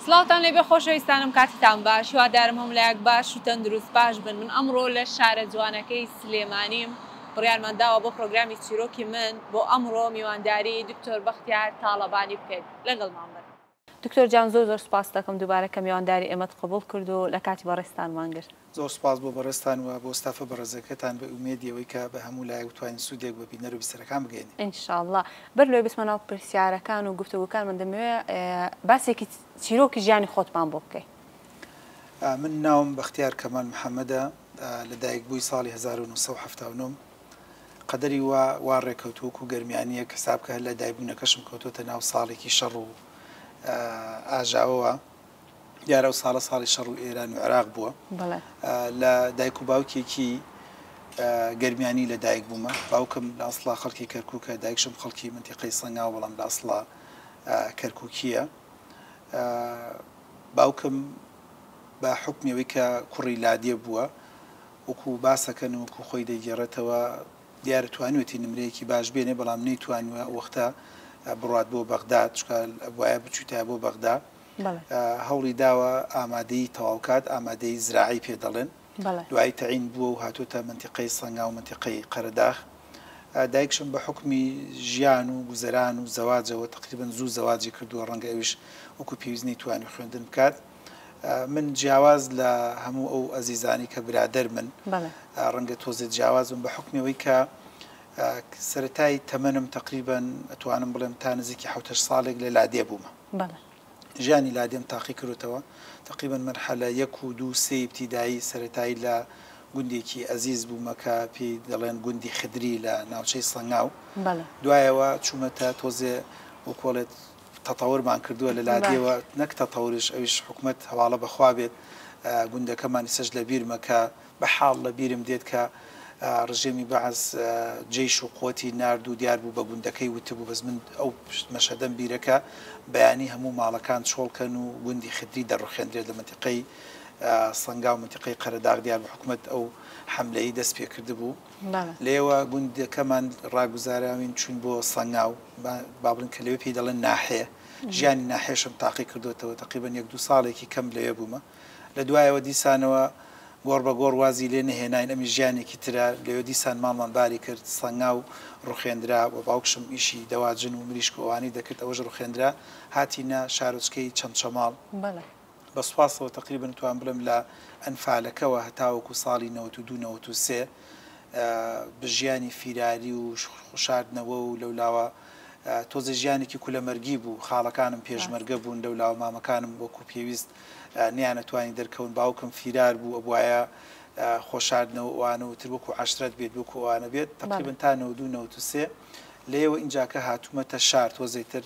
سڵاوتان لێبێ خۆشەویستانم کاتتان باش هیوادارم هەموو لایەک باش و تەندروست باش بن من ئەمڕۆ لە شارە جوانەکەی سلێمانیم بڕیارمان داوە بۆ پرۆگرامی چیرۆکی من بۆ ئەمڕۆ میوانداری دکتۆر بەختیار تاڵەبانی بکەین لەگەڵمان بن. دکتۆر جان زۆر زۆر سوپاست دەکەم دووبارە کە میوانداری ئێمەت قبوڵ کرد و لە کاتی بەڕێزتانمان گرت. زۆر سوپاس بۆ بەڕێزتان و بۆ ستافە بەڕێزەکەتان بە ئومێدی ئەوەی کە بە هەموو لایەک بتوانین سوودێک بە بینەر و بیسەرەکان بگەیەنین. ان شاء اللە. بەر لەوەی بچمە ناو پرسیارەکان و گفتوگۆکان من دەمەوێ باسێکی چیرۆکی ژیانی خۆتمان بۆ بکەی. من ناوم بەختیار کەمال محەمەدە، لە دایکبووی ساڵی 1979 م. قەدەری وا وا ڕێکەوت وەکو گەرمیانییەک حساب کە هەر لە دایکبوونەکەشم کەوتۆتە ناو ساڵێکی شەڕ و ئاژاوەوە. دیارە ئەو ساڵە ساڵی شەڕ و ئێران و عێراق بووە. لە دایک و باوکێکی گەرمیانی لە دایک بوومە. باوکم لە ئەسڵا خەڵکی کەرکووکە، دایکشم خەڵکی مەنتیقەی سەنگاو بەڵام لە ئەسڵا کەرکووکییە. باوکم بە حوکمی ئەوەی کە کوڕی لادێ بووە، وەکوو باسەکەن و وەکوو خۆی دەیگێڕێتەوە، دیارە توانیوێتی نمرەیەکی باش بێنێ بەڵام نەیتوانیوە ئەو وەختە بڕوات بۆ بەغدا، چونکە ئەبوایە بچوویتایە بۆ بەغدا. هەوڵی داوە ئامادەیی تەواو کات، ئامادەیی زراعی پێ دەڵێن. دوایی تەعین بووە و هاتۆتە مەنتیقەی سەنگاو و مەنتیقەی قەرەداخ. دایکشم بە حوکمی ژیان و گوزەران و زەواجەوە تەقریبەن زوو زەواجی کردووە، ڕەنگە ئەویش وەکو پێویست نەیتوانی خوێندن بکات. من جیاواز لە هەموو ئەو ئەزیزانی کە برادەرمن، ڕەنگە تۆزێ جیاواز بم بە حوکمی ئەوەی کە سەرەتای تەمەنم تەقریبەن ئەتوانم بڵێم تا نزیکی حەوت هەشت ساڵێک لە لادێ بوومە. ژیانی لادێم تاقی کردۆتەوە، تەقریبەن مەرحەلە یەک و دوو سێی ئیبتیدایی سەرەتایی لە گوندێکی ئەزیز بوومە کە پێی دەڵێن گوندی خدری لە ناوچەی سەنگاو. دوایەوە چوومەتە تۆزێ وەکۆڵێت تەتەورمان کردووە لە لادێوە، نەک تەتەوریش ئەویش حکومەت هەواڵە بەخوا بێت، گوندەکەمان ئیسەش لە بیرمە کە بە حاڵ لە بیرم دێت کە ڕژێمی بەعس جەیش و قوەتی نارد و دیار بوو بە گوندەکەی وتبوو بەس من ئەو مەشهەدەم بیرە کە بەیانی هەموو ماڵەکان چۆڵ کەن و گوندی خدری دەڕوخێندرێت لە مەنتیقەی سەنگاو مەنتیقەی قەرەداغ دیار بوو حکومەت ئەو حەملەی دەست پێ کردبوو لێوە گوندەکەمان ڕاگوزاراوین چوین بۆ سەنگاو با بڵێن کە لەوێ پێی دەڵێن ناحێ ژیانی ناحێشم تاقی کردۆتەوە تەقریبەن یەک دوو ساڵێکی کەم لەوێ بوومە لە دوایەوە دیسانەوە گۆڕ بە گۆڕ وازی لێ نەهێناین، ئەمیش ژیانێکی ترە، لەوێ دیسان ماڵمان باری کرد، سەنگاو ڕوخێندرا و باوکشم ئیشی دەواجن و مریشک و ئەوانەی دەکرد، ئەوەش ڕوخێندرا، هاتینە شارۆچکەی چەمچەماڵ. بە سوپاسەوە تەقریبەن توان بڵێم لە ئەنفالەکەوە هەتاوەکو ساڵی 92 93 بە ژیانی فیراری و شاردنەوە و لەولاوە تۆزێ ژیانێکی کولەمەرگی بوو، خاڵەکانم پێشمەرگە بوون، لەولاوە مامەکانم وەکو پێویست نەیانەتوانی دەرکەون باوکم فیرار بوو ئەبوایە خۆشاردنەوە ئەوانە و تر وەکو عەشرەت بێت وەکو ئەوانە بێت تەقریبەن تا 92 93 لێوە ئینجاکە هاتوومەتە شار تۆزێ تر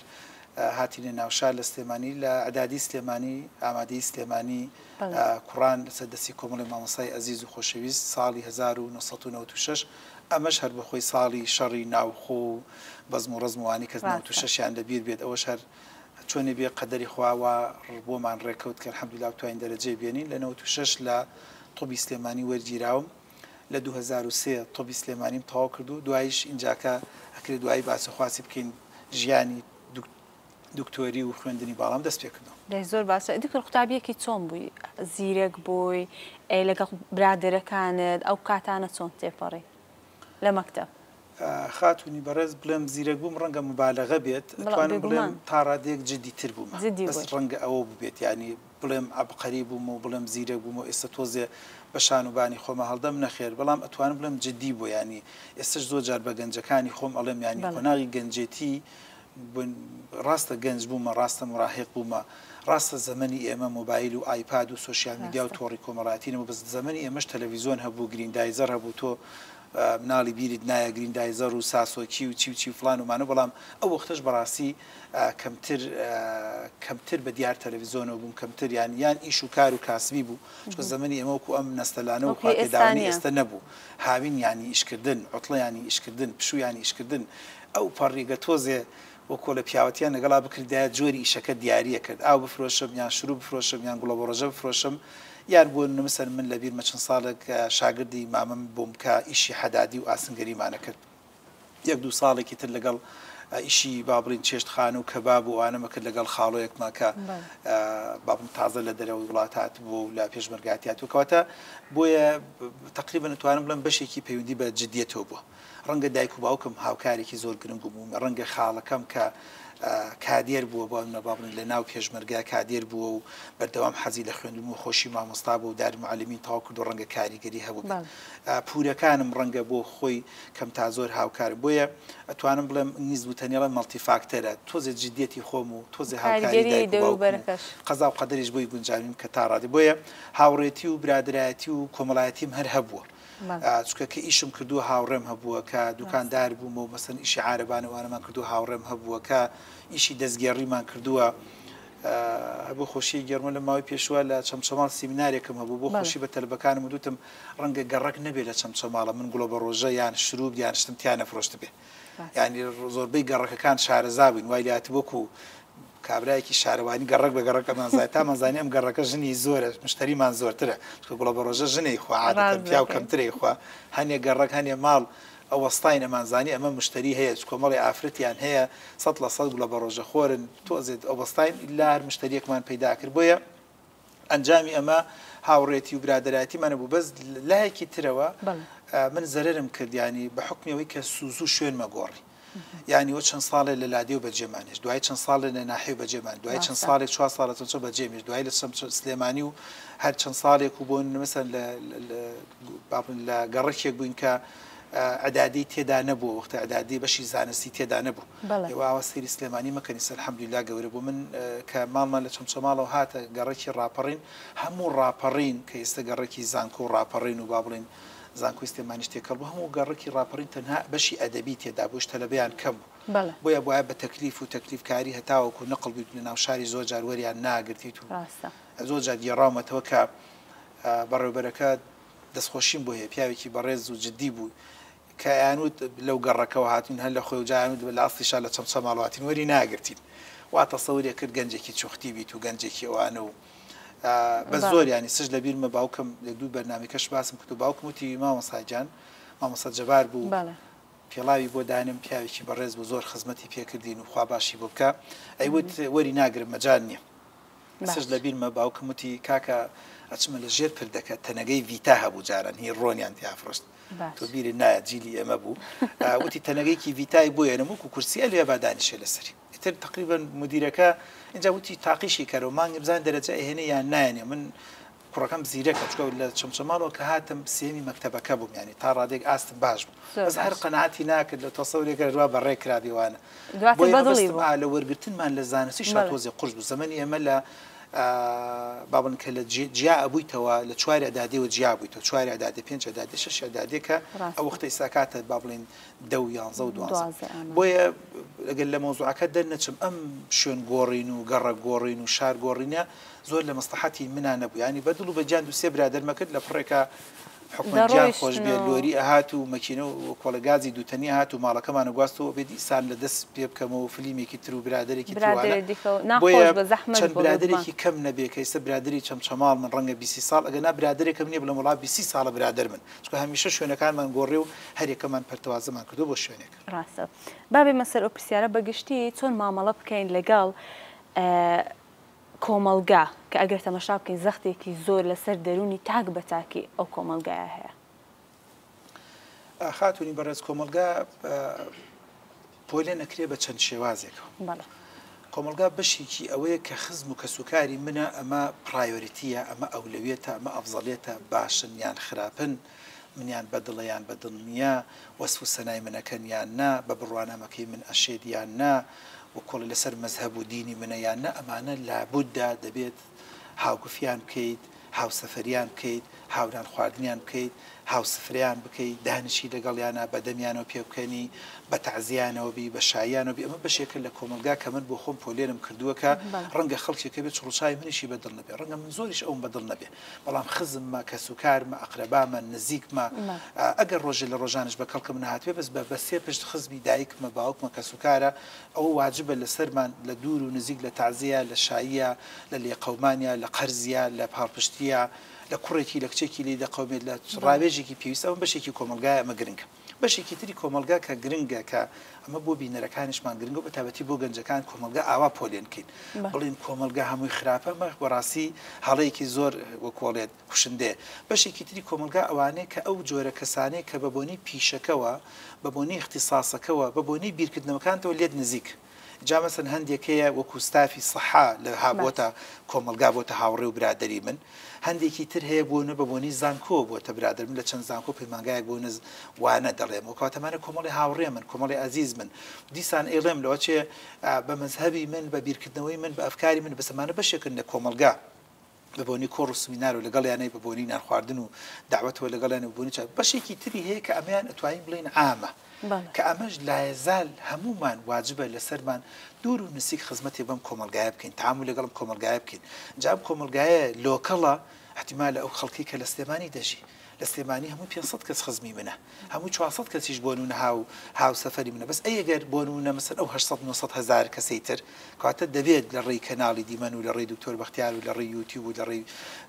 هاتینە ناوشار لە سلێمانی لە ئەدادی سلێمانی ئامادەی سلێمانی کوڕان لەسەر دەستی کۆمەڵی مامۆستای ئەزیز و خۆشەویست ساڵی 1996 ئەمەش هەر بەخۆی ساڵی شەڕی ناوخۆ و بەزم و ڕەزم وانی کەس 96یان لەبیر بێت ئەوەش هەر چۆنێ بێ قەدەری خوا وا بۆمان ڕێکەوت کە الحمدللە بتوانین دەرەجەی بێنین لە 96 لە طوبی سلێمانی وەرگیراوم لە 2003 طوبی سلێمانیم تەواو کردو دوایش ئینجاکە ئەکرێ دوایی باس و خواسی بکەین ژیانی دکتۆری و خوێندنی باڵام دەست پێ کردو. دەی زۆر باشە دکتۆر قوتابیەکی چۆن بووی زیرەک بووی لەگەڵ برادەرەکانت ئەو کاتانە چۆن تێپەڕی لە مەکتەب؟ خاتوونی بەڕێز بڵێم زیرەک بووم ڕەنگە موبالەغە بێت ئەتوانم بڵێم تا ڕادەیەک جدی تر بوومە بەس ڕەنگە ئەوە بووبێت یانی بڵێم عەبقەری بووم و بڵێم زیرەک بووم و ئێستا تۆزێ بە شان و بانی خۆمە هەڵدەم نەخێر بەڵام ئەتوانم بڵێم جدی بوو یانی ئێستش زۆر جار بە گەنجەکانی خۆم ئەڵێم یانی قۆناغی گەنجێتی ڕاستە گەنج بوومە ڕاستە مراهق بوومە ڕاستە زەمەنی ئێمە مۆبایل و ئایپاد و سۆشیال میدیا و تۆڕی کۆمەڵایەتی نەبوو بەس زەمەنی ئێمەش تەلەڤیزیۆن هەبوو گریندایزەر هەبوو تۆ مناڵی بیرت نایە گریندایزەر و ساسۆکی و چی و چی و فڵان و مانە بەڵام ئەو وەختەش بەڕاستی کەمتر کەمتر بە دیار تەلەڤیزۆنەوە بووم کەمتر یان یان ئیش و کار و کاسبی بوو چونکە زەمەنی ئێمە وەکو ئەم نەستەلانە و خواپێداوانی ئێستا نەبوو هاوین یانی ئیشکردن عوتڵە یانی ئیشکردن پشوو یانی ئیشکردن ئەو پەڕیگە تۆزێ وەکۆ لە پیاوەتیان لەگەڵا بکردایە جۆری ئیشەکە دیاریە کرد ئاو بفرۆشم یان شروب بفرۆشم یان گوڵەبەڕۆژە بفرۆشم یان بۆ نمسەر من لە بیرمە چەند ساڵێک شاگردی مامەم بووم کە ئیشی حەدادی و ئاسنگەریمانە کرد یەک دوو ساڵێکی تر لەگەڵ ئیشی با بڵین چێشتخانە و کەباب و ئەوانەمە کرد لەگەڵ خاڵۆیەکما کە با بڵێن تازە لە دەرەوەی وڵات هاتبوو و لە پێشمەرگاتی هاتوو کەواتە بۆیە تەقریبەن ئەتوانم بڵێم بەشێکی پەیوەندی بە جدیەتەوە بووە. ڕەنگە دایک و باوکم هاوکارێکی زۆر گرنگ بووم، ڕەنگە خاڵەکەم کە کادێر بووە با با بڵێین لە ناو پێشمەرگە کادێر بووە و بەردەوام حەزی لە خوێندن و خۆشی مامۆستا بوو و دارالمعلمین تەواو کردو ڕەنگە کاریگەری هەبووبێت. پوورەکانم ڕەنگە بۆ خۆی کەم تا زۆر هاوکار بۆیە ئەتوانم بڵێم ئینگلیز وتەنی ئەڵێن multi factor ە تۆزێ جدیەتی خۆم و تۆزێ هاوکاری دایک و باوکم و قەزا و قەدەریش بۆی گونجاویم کە تا ڕادەی بۆیە هاوڕێتی و برادەرایەتی و کۆمەڵایەتیم هەر هەبووە. چونکە کە ئیشم کردووە هاوڕێم هەبووە، کە دوکاندار بوومە و مەسەن ئیشی عارەبانە وانەمان کردووە هاوڕێم هەبووە، کە ئیشی دەستگێڕیمان کردووە بۆ خۆشی گێڕمە لە ماوەی پێشوە لە چەمچەماڵ سیمینارێکم هەبوو بۆ خۆشی بە تەلبەکانم وتم ڕەنگە گەڕەک نەبێ لە چەمچەماڵە من گوڵە بە ڕۆژە یان شروب یان شتم تیا نەفرۆشتبێ یانی زۆربەی گەڕەکەکان شارەزا بووین وای لات وەکو کابرایەکی شارەوانی گەڕەک بە گەڕەک ئەمانزای تامانزانی ئەم گەڕەکە ژنی زۆرە مشتریمان زۆرترە چونکە گوڵە بە ڕۆژە ژنەی خوا عادەتەن پیاو کەمترەی خوا هەنێ گەڕەک هەنێ ماڵ ئەوەستاین ئەمانزانی ئەمە مشتری هەیە کۆمەڵی ئافرەتیان هەیە 100% گوڵە بە ڕۆژە خۆرن تۆزێت ئەوەستاین ئیلا هەر مشتریەکمان پەیدا کرد بۆیە ئەنجامی ئەمە هاوڕێتی و برادەرایەتیمان بوو بەس لایەکی ترەوە من زەرەرم کرد ینی بە حکمی ئەوەی کە سوزوو شوێنمە گۆڕی یانی وە چەند ساڵێ لە لادێ و بەجێمان هێشت دوای چەند ساڵێ لە ناحیە و بەجێمان دوای چەند ساڵێک چوار ساڵە چەند چۆ بەجێمێش دوای لە سلێمانی و هەر چەند ساڵێک و بۆ مەسەن لە لە گەڕەکێک بووین کە ئەدادی تێدا نەبوو وەختە ئەدادی بەشی زانستی تێدا نەبوو ئێوە ئاوا سەیری سلێمانی مەکەن ئیستا الحمدللە گەورە بوو من کە ماڵمان لە چەمچەماڵەوە هاتە گەڕەکی ڕاپەڕین هەموو ڕاپەڕین کە ئێستا گەڕەکی زانکۆ و ڕاپەڕین و با بڵێین زانکۆی سلێمانیش تێکەڵ بوو هەموو گەڕەکی ڕاپەڕین تەنها بەشی ئەدەبی تێدا بوو تەلەبەیان کەم بوو بۆیە بوایە بە تەکلیف و تەکلیفکاری هەتاوەکو نەقڵ بیت لە ناو شاری زۆر جار وەریان ناگرتیت و زۆر جار گێڕاومەتەوە کە بەڕێوبەرەکە دەستخۆشیم بۆ هەیە پیاوێکی بەڕێز و جدی بوو کە ئەیانوت لەو گەڕەکەوە هاتوین هەر لە خۆی و جا ئەیانوت لە ئەسڵیشا لە چەمچەماڵەوە هاتین وەری ناگرتین وا تەسەوری ئەکرد گەنجێکی چوختی بیت و گەنجێکی ئەوانە و بەس زۆر یانی سش لە بیرمە باوکم یەک دوو بەرنامەکەش باسم کرد و باوکم وتی مامۆستا گیان مامۆستا جەبار بوو پێڵاوی بۆ دانێم پیاوێکی بەڕێز بوو زۆر خزمەتی پێکردین و خوا باشی بۆ بکا ئەیوت وەری ناگرم مەجال نییە ئێستاش لە بیرمە باوکم وتی کاکە ئەچمە لە ژێر پردەکە تەنەگەی ڤیتا هەبوو جاران هی ڕۆنیان تیا فرۆشت تۆ بیرت نایە جیلی ئێمە بوو وتی تەنەگەیەکی ڤیتای بۆ ێنم وەکو کورسی ئەلێ با دانیشێ لەسەری ئیتر تقریبا مدیرەکە اینجا وتی تاقیشی کەرەوە مانگی بزان دەرەجە ئەهێنێ یان نایەنێ من کوڕەکەم زیرەکە چونکە لە چەمچەماڵەوە کە هاتم سێیەمی مەکتەبەکە بووم یانی تا ڕادەیەک ئاستم باش بوو بەس هەر قەناعەتی ناکرد لە تەسەورێک هەروا بەڕێ کرابێ وانە بۆیە مەبەستم ئا لە وەرگرتنمان لە زانستیشا تۆزێ قورس بوو زەمەنی ئێمە لە با بڵێن کە لە جیا ئەبوویتەوە لە چوار ئەدادێوە جیا بوویتەوە چوار ئەدادێ پێنج ئەدادێ شەش ئەدادێ کە ئەو وەختە ئیستا کاتە با بڵێن دە و یانزە و دوانزە بۆیە ئەگەر لە مەوزوعەکە دەرنەچم ئەم شوێن گۆڕین و گەڕەک گۆڕین و شار گۆڕینە زۆر لە مەسڵەحەتی منا نەبوو یانی بە دڵ و بە گیان دوو سێ برادەرمە کرد لە پڕێکا حکومەت گیان خۆش بێ لۆری ئەهات و مەکینە و کۆڵە گازی دووتەنی هات و ماڵەکەمانە گواستەوە بێ دیسان لە دەست پێ بکەمەوە فلیمێکی تر و برادەرێکی تر وانە بۆیە چەند برادەرێکی کەم نەبێ کە ئێستا برادەری چەمچەماڵ من ڕەنگە بیسی ساڵ ئەگەر نا برادەرێکم نییە بڵێم وەڵا بیسی ساڵە برادەر من چونکە هەمیشە شوێنەکانمان گۆڕی و هەریەکەمان پەرتەوازەمان کردووە بۆ شوێنێک. ڕاستە. با بێمە سەر ئەو پرسیارە بە گشتی چۆن مامەڵە بکەین لەگەڵ کۆمەڵگا کە ئەگەر تەمەشا بکەین زەختێکی زۆر لەسەر دەروونی تاک بە تاکی ئەو کۆمەڵگایە هەیە؟ خاتوونی بەڕێز کۆمەڵگا پۆلێن ئەکرێ بە چەند شێوازێکەوە. بەڵێ. کۆمەڵگا بەشێکی ئەوەیە کە خزم و کەسوکاری منە ئەمە priority یە ئەمە ئەولەویەتە ئەمە ئەفزەڵیەتە باشن یان خراپن منیان بەدڵە یان بەدڵ نییە وەسف و سەنای من ئەکەن یان نا بە بڕوانامەکەی من ئەشێت یان نا و کۆڵی لەسەر مەزهەب و دینی منە یان نا ئەمانە لابودە دەبێت هاوگفیان بکەیت هاوسەفەریان بکەیت، هاونان خواردنیان بکەیت، هاوسفرەیان بکەیت، دانیشی لەگەڵیانا بە دەمیانەوە پێبکەنی، بە تەعزیەیانەوە بی، بە شاییانەوە بی، ئەمە بەشێکە لە کۆمەڵگا کە من بۆ خۆم پۆلێنم کردووە کە ڕەنگە خەڵکێک هەبێ چڕوچاوی منیشی بە دڵ نەبێ، ڕەنگە من زۆریش ئەوم بە دڵ نەبێ، بەڵام خزممە، کەسوکارمە، ئەقرەبامە، نزیکمە، ئەگەر ڕۆژێ لە ڕۆژانیش بە کەڵکم نەهاتبێ بەس بە سێ پشت خزمی دایکمە، باوکمە، کەسوکارە، ئەوە واجبە لەسەرمان لە دوور و نزیک لە تەعزیە، لە شاییە، لە لێقەومانیا، لە قەرزیا، لە پاڵپشتیا، لە کوڕێکی لە کچێکی لێی دەقەومێت لە ڕاوێژێکی پێویست ئەمە بەشێکی کۆمەڵگایە ئەمە گرنگە. بەشێکی تری کۆمەڵگا کە گرنگە کە ئەمە بۆ بینەرەکانیشمان گرنگە و بەتایبەتی بۆ گەنجەکان کۆمەڵگا ئاوا پۆلێن کەین بڵێن کۆمەڵگا هەمووی خراپە ئەمە بەڕاستی هەڵەیەکی زۆر وەکۆڵێت کوشندەیە بەشێکی تری کۆمەڵگا ئەوانەیە کە ئەو جۆرە کەسانەیە کە بە بۆنەی پیشەکەوە بە بۆنەی ئیختیساسەکەوە بە بۆنەی بیرکردنەوەکانتەوە لێت نزیک جا مەسەن هەندێک هەیە وەکو ستافی سەحا لە ها بۆتە کۆمەڵگا بۆتە هاوڕێ و برادەری من هەندێکی تر هەیە بۆ نە بە بۆنەی زانکۆوە بۆتە برادەر من لە چەند زانکۆ پەیمانگایەک بۆ نە وانە دەڵێم و کەواتە ئەمانە کۆمەڵی هاوڕێ من کۆمەڵی ئازیز من دیسان ئەیڵێم لەوە چێ بە مەزهەبی من بە بیرکردنەوەی من بە ئەفکاری من بەس ئەمانە بەشێکن لە کۆمەڵگا. بە بۆنەی کۆڕ و سمینار و لەگەڵیانەی بە بۆنەی نانخواردن و دەعوەتەوە لەگەڵیان و بۆنەی چا بەشێکی تری هەیە کە ئەمەیان ئەتوانین بڵێین عامە کە ئەمەش لایەزال هەموومان واجبە لەسەرمان دوور و نزیک خزمەتێک بەم کۆمەڵگایە بکەین تەعامول لەگەڵ ئەم کۆمەڵگایە بکەین جا ئەم کۆمەڵگایە لۆکەڵە احتیمالە ئەو خەڵکەی کە لە سلێمانی دەژی لە سلێمانی هەمووی 500 کەس خزمی منە هەمووی 400 کەسیش بۆ نمونە هاو هاوسەفەری منە بەس ئەی ئەگەر بۆ نمونە مەسەن ئەو 800 900 هەزار کەسەی تر کەواتە دەبێت لە ڕێی کەناڵی دیمەن و لە ڕێی دکتۆر بەختیار و لە ڕێی یوتیوب و لە ڕێی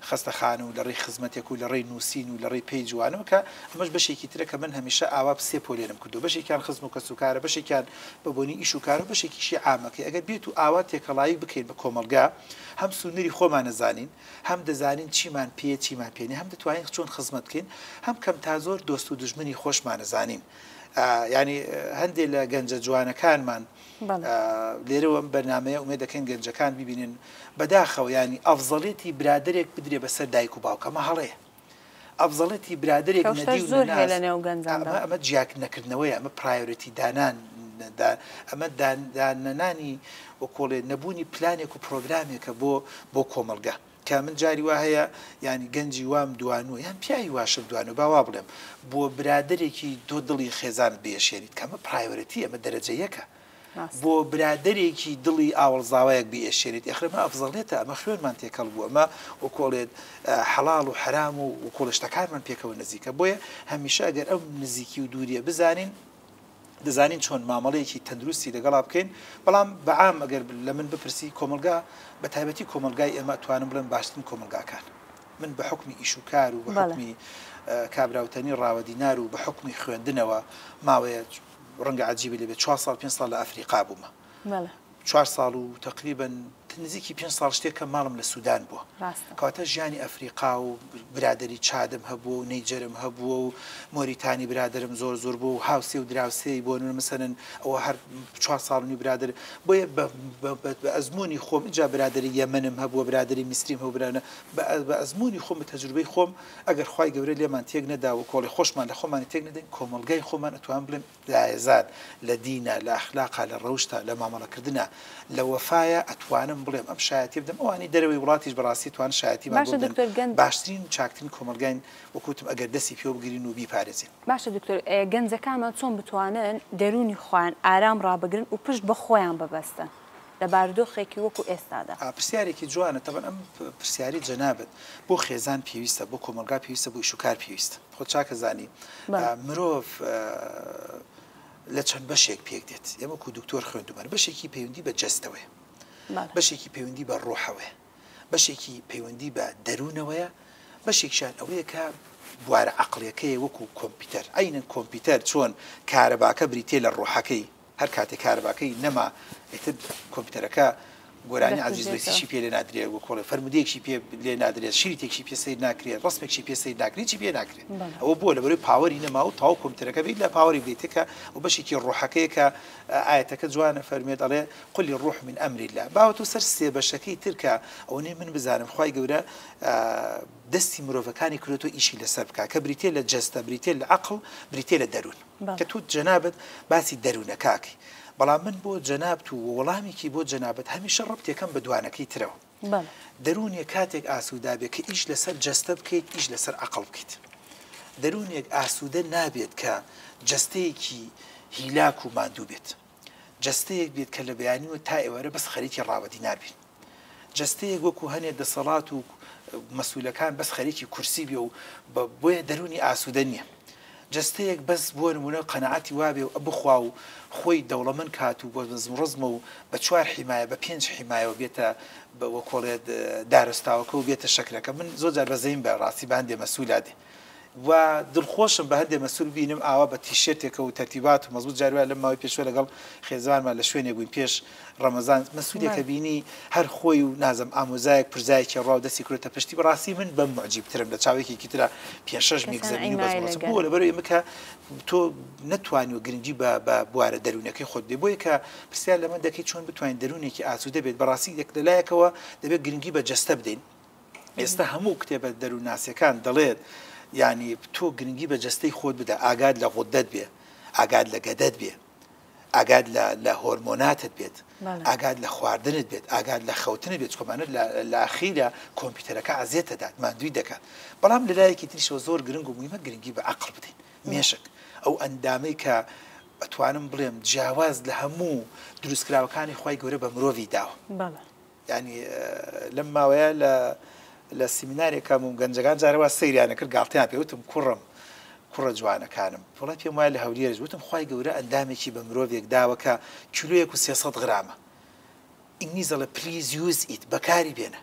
خەستەخانە و لە ڕێی خزمەتێک و لە ڕێی نووسین و لە ڕێی پەیج وانەوە کە ئەمەش بەشێکی ترە کە من هەمیشە ئاوا سێ پۆلێنم کردووە بەشێکیان خزم و کەسوکارە بەشێکیان بە بۆنی ئیش و کارە و بەشێکیشی عامەکەی ئەگەر بێت و ئاوا تێکەڵاوی بکەین بە کۆمەڵگا هەم سنووری خۆمان ئەزانین هەم دەزانین چیمان پێیە چیمان پێ نیە هەم دەتوانین چۆن خزمەت بکەین هەم کەم تا زۆر دۆست و دوژمنی خۆشمان ئەزانین یانی هەندێ لە گەنجە جوانەکانمان لێرەوە ئەم بەرنامەیە ئومێد دەکەین گەنجەکان ببینن بەداخەوە ینی ئەفزەڵێتی برادێک بدرێ بەسەر دایک و باوک ئەمە هەڵەیە ئەفزەڵێتی برادێک نەدی زۆر هەیە لە نێو گەنجاندا ئەمە جیاک نەکردنەوەی ئەمە priority دانان ئەمە دانەنانی وەکۆڵێ نەبوونی پلانێک و پرۆگرامێکە بۆ بۆ کۆمەڵگە کە من جاری وا هەیە یانی گەنجی وام دوانووە یان پیاوی واشم دوانووە با وا بڵێم بۆ برادەرێکی تۆ دڵی خێزانت بێشێنیت کە ئەمە priority ئەمە دەرەجە یەکە بۆ برادەرێکی دڵی ئاوەڵزاوایەک بیئێشێنیت ئەخر ئەمە ئەفزەڵێتە ئەمە خوێنمان تێکەڵ بوو ئەمە وەکۆڵێت حەڵاڵ و حەرام و وەکۆڵێ شتەکانمان پێکەوە نزیکە بۆیە هەمیشە ئەگەر ئەم نزیکی و دووریە بزانین دەزانین چۆن مامەڵەیەکی تەندروستی لەگەڵا بکەین، بەڵام بە عام ئەگەر لە من بپرسی کۆمەڵگا بە تایبەتی کۆمەڵگای ئێمە ئەتوانم بڵێم باشترین کۆمەڵگاکان من بە حوکمی ئیش و کار و بە حوکمی کابراوتەنی ڕاوەدینار و بە حوکمی خوێندنەوە ماوەیە ڕەنگە عەجیبی لێ بێت چوار ساڵ پێنج ساڵ لە ئەفریقا بوومە. چوار ساڵ و تەقریبەن نزیکی پێنج ساڵ شتێک کەم ماڵم لە سودان بووە. ڕاستە. کەواتە ژیانی ئەفریقا و برادەری چادم هەبووە و نەیجەرم هەبووە و مۆریتانی برادەرم زۆر زۆر بووە و هاوسێ و دراوسێی بۆ نموونە مەسەلەن ئەوە هەر چوار ساڵ و نیو برادەر بۆیە بە بە بە بە ئەزموونی خۆم ئینجا برادەری یەمەنم هەبووە برادەری میسریم هەبوو برا بە بە ئەزموونی خۆم بە تەجروبەی خۆم ئەگەر خوای گەورە لێمان تێک نەدا و کۆڵی خۆشمان لە خۆمانی تێک نەدەین کۆمەڵگای خۆمان ئەتوانم بڵێم لایەزان لە دینە، لە ئەخلاقا، لە ڕەوشتا، لە مامەڵەکردنا، لە وەفایا ئەتوانم بڵێم ئەم شایەتیە بدەم ئەوانەی دەرەوەی وڵاتیش بەڕاستی ئەتوانن شایەتیمان بۆ باشە بدەن دکتۆر گەنج. باشترین و چاکترین کۆمەڵگاین وەکو وتم ئەگەر دەستی پێوە بگرین و بیپارێزین. باشە دکتۆر گەنجەکانمان چۆن بتوانن دەروونی خۆیان ئارام ڕابگرن و پشت بە خۆیان ببەستن لە بارودۆخێکی وەکو ئێستادا؟ پرسیارێکی جوانە تەبعەن ئەم پرسیارەی جەنابت بۆ خێزان پێویستە بۆ کۆمەڵگا پێویستە بۆ ئیش و کار پێویستە. خۆت چاک ئەزانی مرۆڤ لە چەند بەشێک پێک دێت ئێمە وەکو دکتۆر خوێندومان بەشێکی پەیوەندی بە جەستەوەیە بەشێکی پەیوەندی بە ڕۆحەوەیە بەشێکی پەیوەندی بە دەروونەوەیە بەشێکیان ئەوەیە کە بوارە عقلەکەی وەکو کۆمپیوتەر عینەن کۆمپیوتەر چۆن کارەباکە بریتە لە ڕۆحەکەی هەر کاتێ کارەباکەی نەما ئیتر کۆمپیوتەرەکە گۆرانی عەزیز وەیسیشی پێ لێ نادرێ و کۆڵێ فەرموودەیەکشی پێ لێ نادرێت شریتێکشی پێ سەیر ناکرێت ڕەسمێکشی پێ سەیر ناکرێت هیچی پێ ناکرێت ئەوە بووە لەبەرەوەی power ی نەما و تەواو کۆمپیوتەرەکە بیت لە power ی بدەیتێ کە ئەو بەشێکی ڕۆحەکەیە کە ئایەتەکە جوانە فەرمێت ئەڵێ قل الروح من أمر الله باوەتەوە سەر سێ بەشەکەی تر کە ئەوەنەی من بزانم خوای گەورە دەستی مرۆڤەکانی کردۆتەوە ئیشی لەسەر بکات کە بریتیە لە جەستە بریتیە لە عەقڵ بریتیە لە دەروون. کە تۆ جەنابت باسی دەروونەکە ئەکەی بەڵام من بۆ جەنابت و وەڵامێکی بۆ جەنابت هەمیشە ڕەبتێکەم بە دوانەکەی ترەوە دەروونێک کاتێک ئاسوودە بێت کە ئیش لەسەر جەستە بکەیت ئیش لەسەر عەقڵ بکەیت دەروونێک ئاسوودە نابێت کە جەستەیەکی هیلاک و ماندوو بێت جەستەیەک بێت کە لە بەیانیوە تا ئێوارە بەس خەریکی ڕاوەدینار بین جەستەیەک وەکو هەنێ دەسەڵات و مەسولەکان بەس خەریکی کورسی بێ و بۆیە دەروونی ئاسوودە نییە. جەستەیەک بەس بۆ نموونە قەناعەتی وابێ و بخوا و خۆی دەوڵەمەند کات و بۆ بەزم و ڕەزمە و بە چوار حیمایە بە پێنج حیمایەوە بێتە وەکۆڵێ دارستاوەکە و بێتە شەکرەکە من زۆر جار بەزەیم بە ڕاستی بە هەندێ مەسوولا دێ و دڵخۆشم بە هەندێ مەسول بینم ئاوا بە تیشێرتێکە و تەرتیبات و مەزبوط جار وایە لەم ماوەی پێشوە لەگەڵ خێزانمان لە شوێنێک بووین پێش ڕەمەزان مەسولێکە بینی هەر خۆی و نازم ئامۆزایەک پرزایەکی ڕا و دەستی کردە پشتی بەڕاستی من بەم معجیبترم لە چاوێکێکی ترە پێ شەش میک زەمین و بەزم بووە لەبەر ئێمە کە تۆ نەتوانی و گرنگی بە بە بوارە دەروونەکەی خۆت بدەیت بۆیە کە پرسیار لە من دەکەی چۆن بتوانین دەروونێکی ئاسوودە بێت بەڕاستی یەک لەلایەکەوە دەبێت گرنگی بە جەستە بدەین ئێستا هەموو کتێبە دەروونناسیەکان دەڵێت یعنی تۆ گرنگی بە جەستەی خۆت بدە ئاگات لە غودەت بێ ئاگات لە گەدەت بێ ئاگات لە لە هۆرمۆناتت بێت ئاگات لە خواردنت بێت ئاگات لە خەوتنت بێت چکۆمانە لە ئەخیرا کۆمپیوتەرەکە عەزێت دەدات ماندووی دەکات بەڵام لە لایەکی تریشەوە زۆر گرنگ و موهیمە گرنگی بە عەقڵ بدەین مێشک ئەو ئەندامەی کە ئەتوانم بڵێم جیاواز لە هەموو دروستکراوەکانی خوای گەورە بە مرۆڤی داوە. یانی لەم ماوەیە لە لە سیمینارێکا بووم گەنجەکان جارێ وا سەیریان ئەکرد گاڵتەیان پێ وتم کوڕم کوڕە جوانەکانم وەڵای پێم وایە لە هەولێرش وتم خوای گەورە ئەندامێکی بە مرۆڤێک داوە کە کیلۆیەک و 300 غرامە ئینگلیز دەڵێ please use it بەکاری بێنە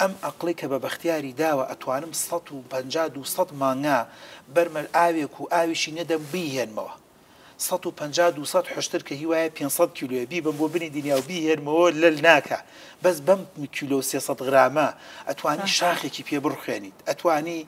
ئەم ئەقڵی کە بە بەختیاری داوە ئەتوانم 150 200 مانگا بەرمە ئاوێک و ئاویشی نەدەم بیهێنمەوە 150 200 حوشتر کە هی وایە 500 کیلۆیە بیبەم بۆ بنی دنیا و بیهێنمەوە لەل ناکا بەس بەم کیلۆ و 300 غرامە ئەتوانی شاخێکی پێ بڕوخێنیت ئەتوانی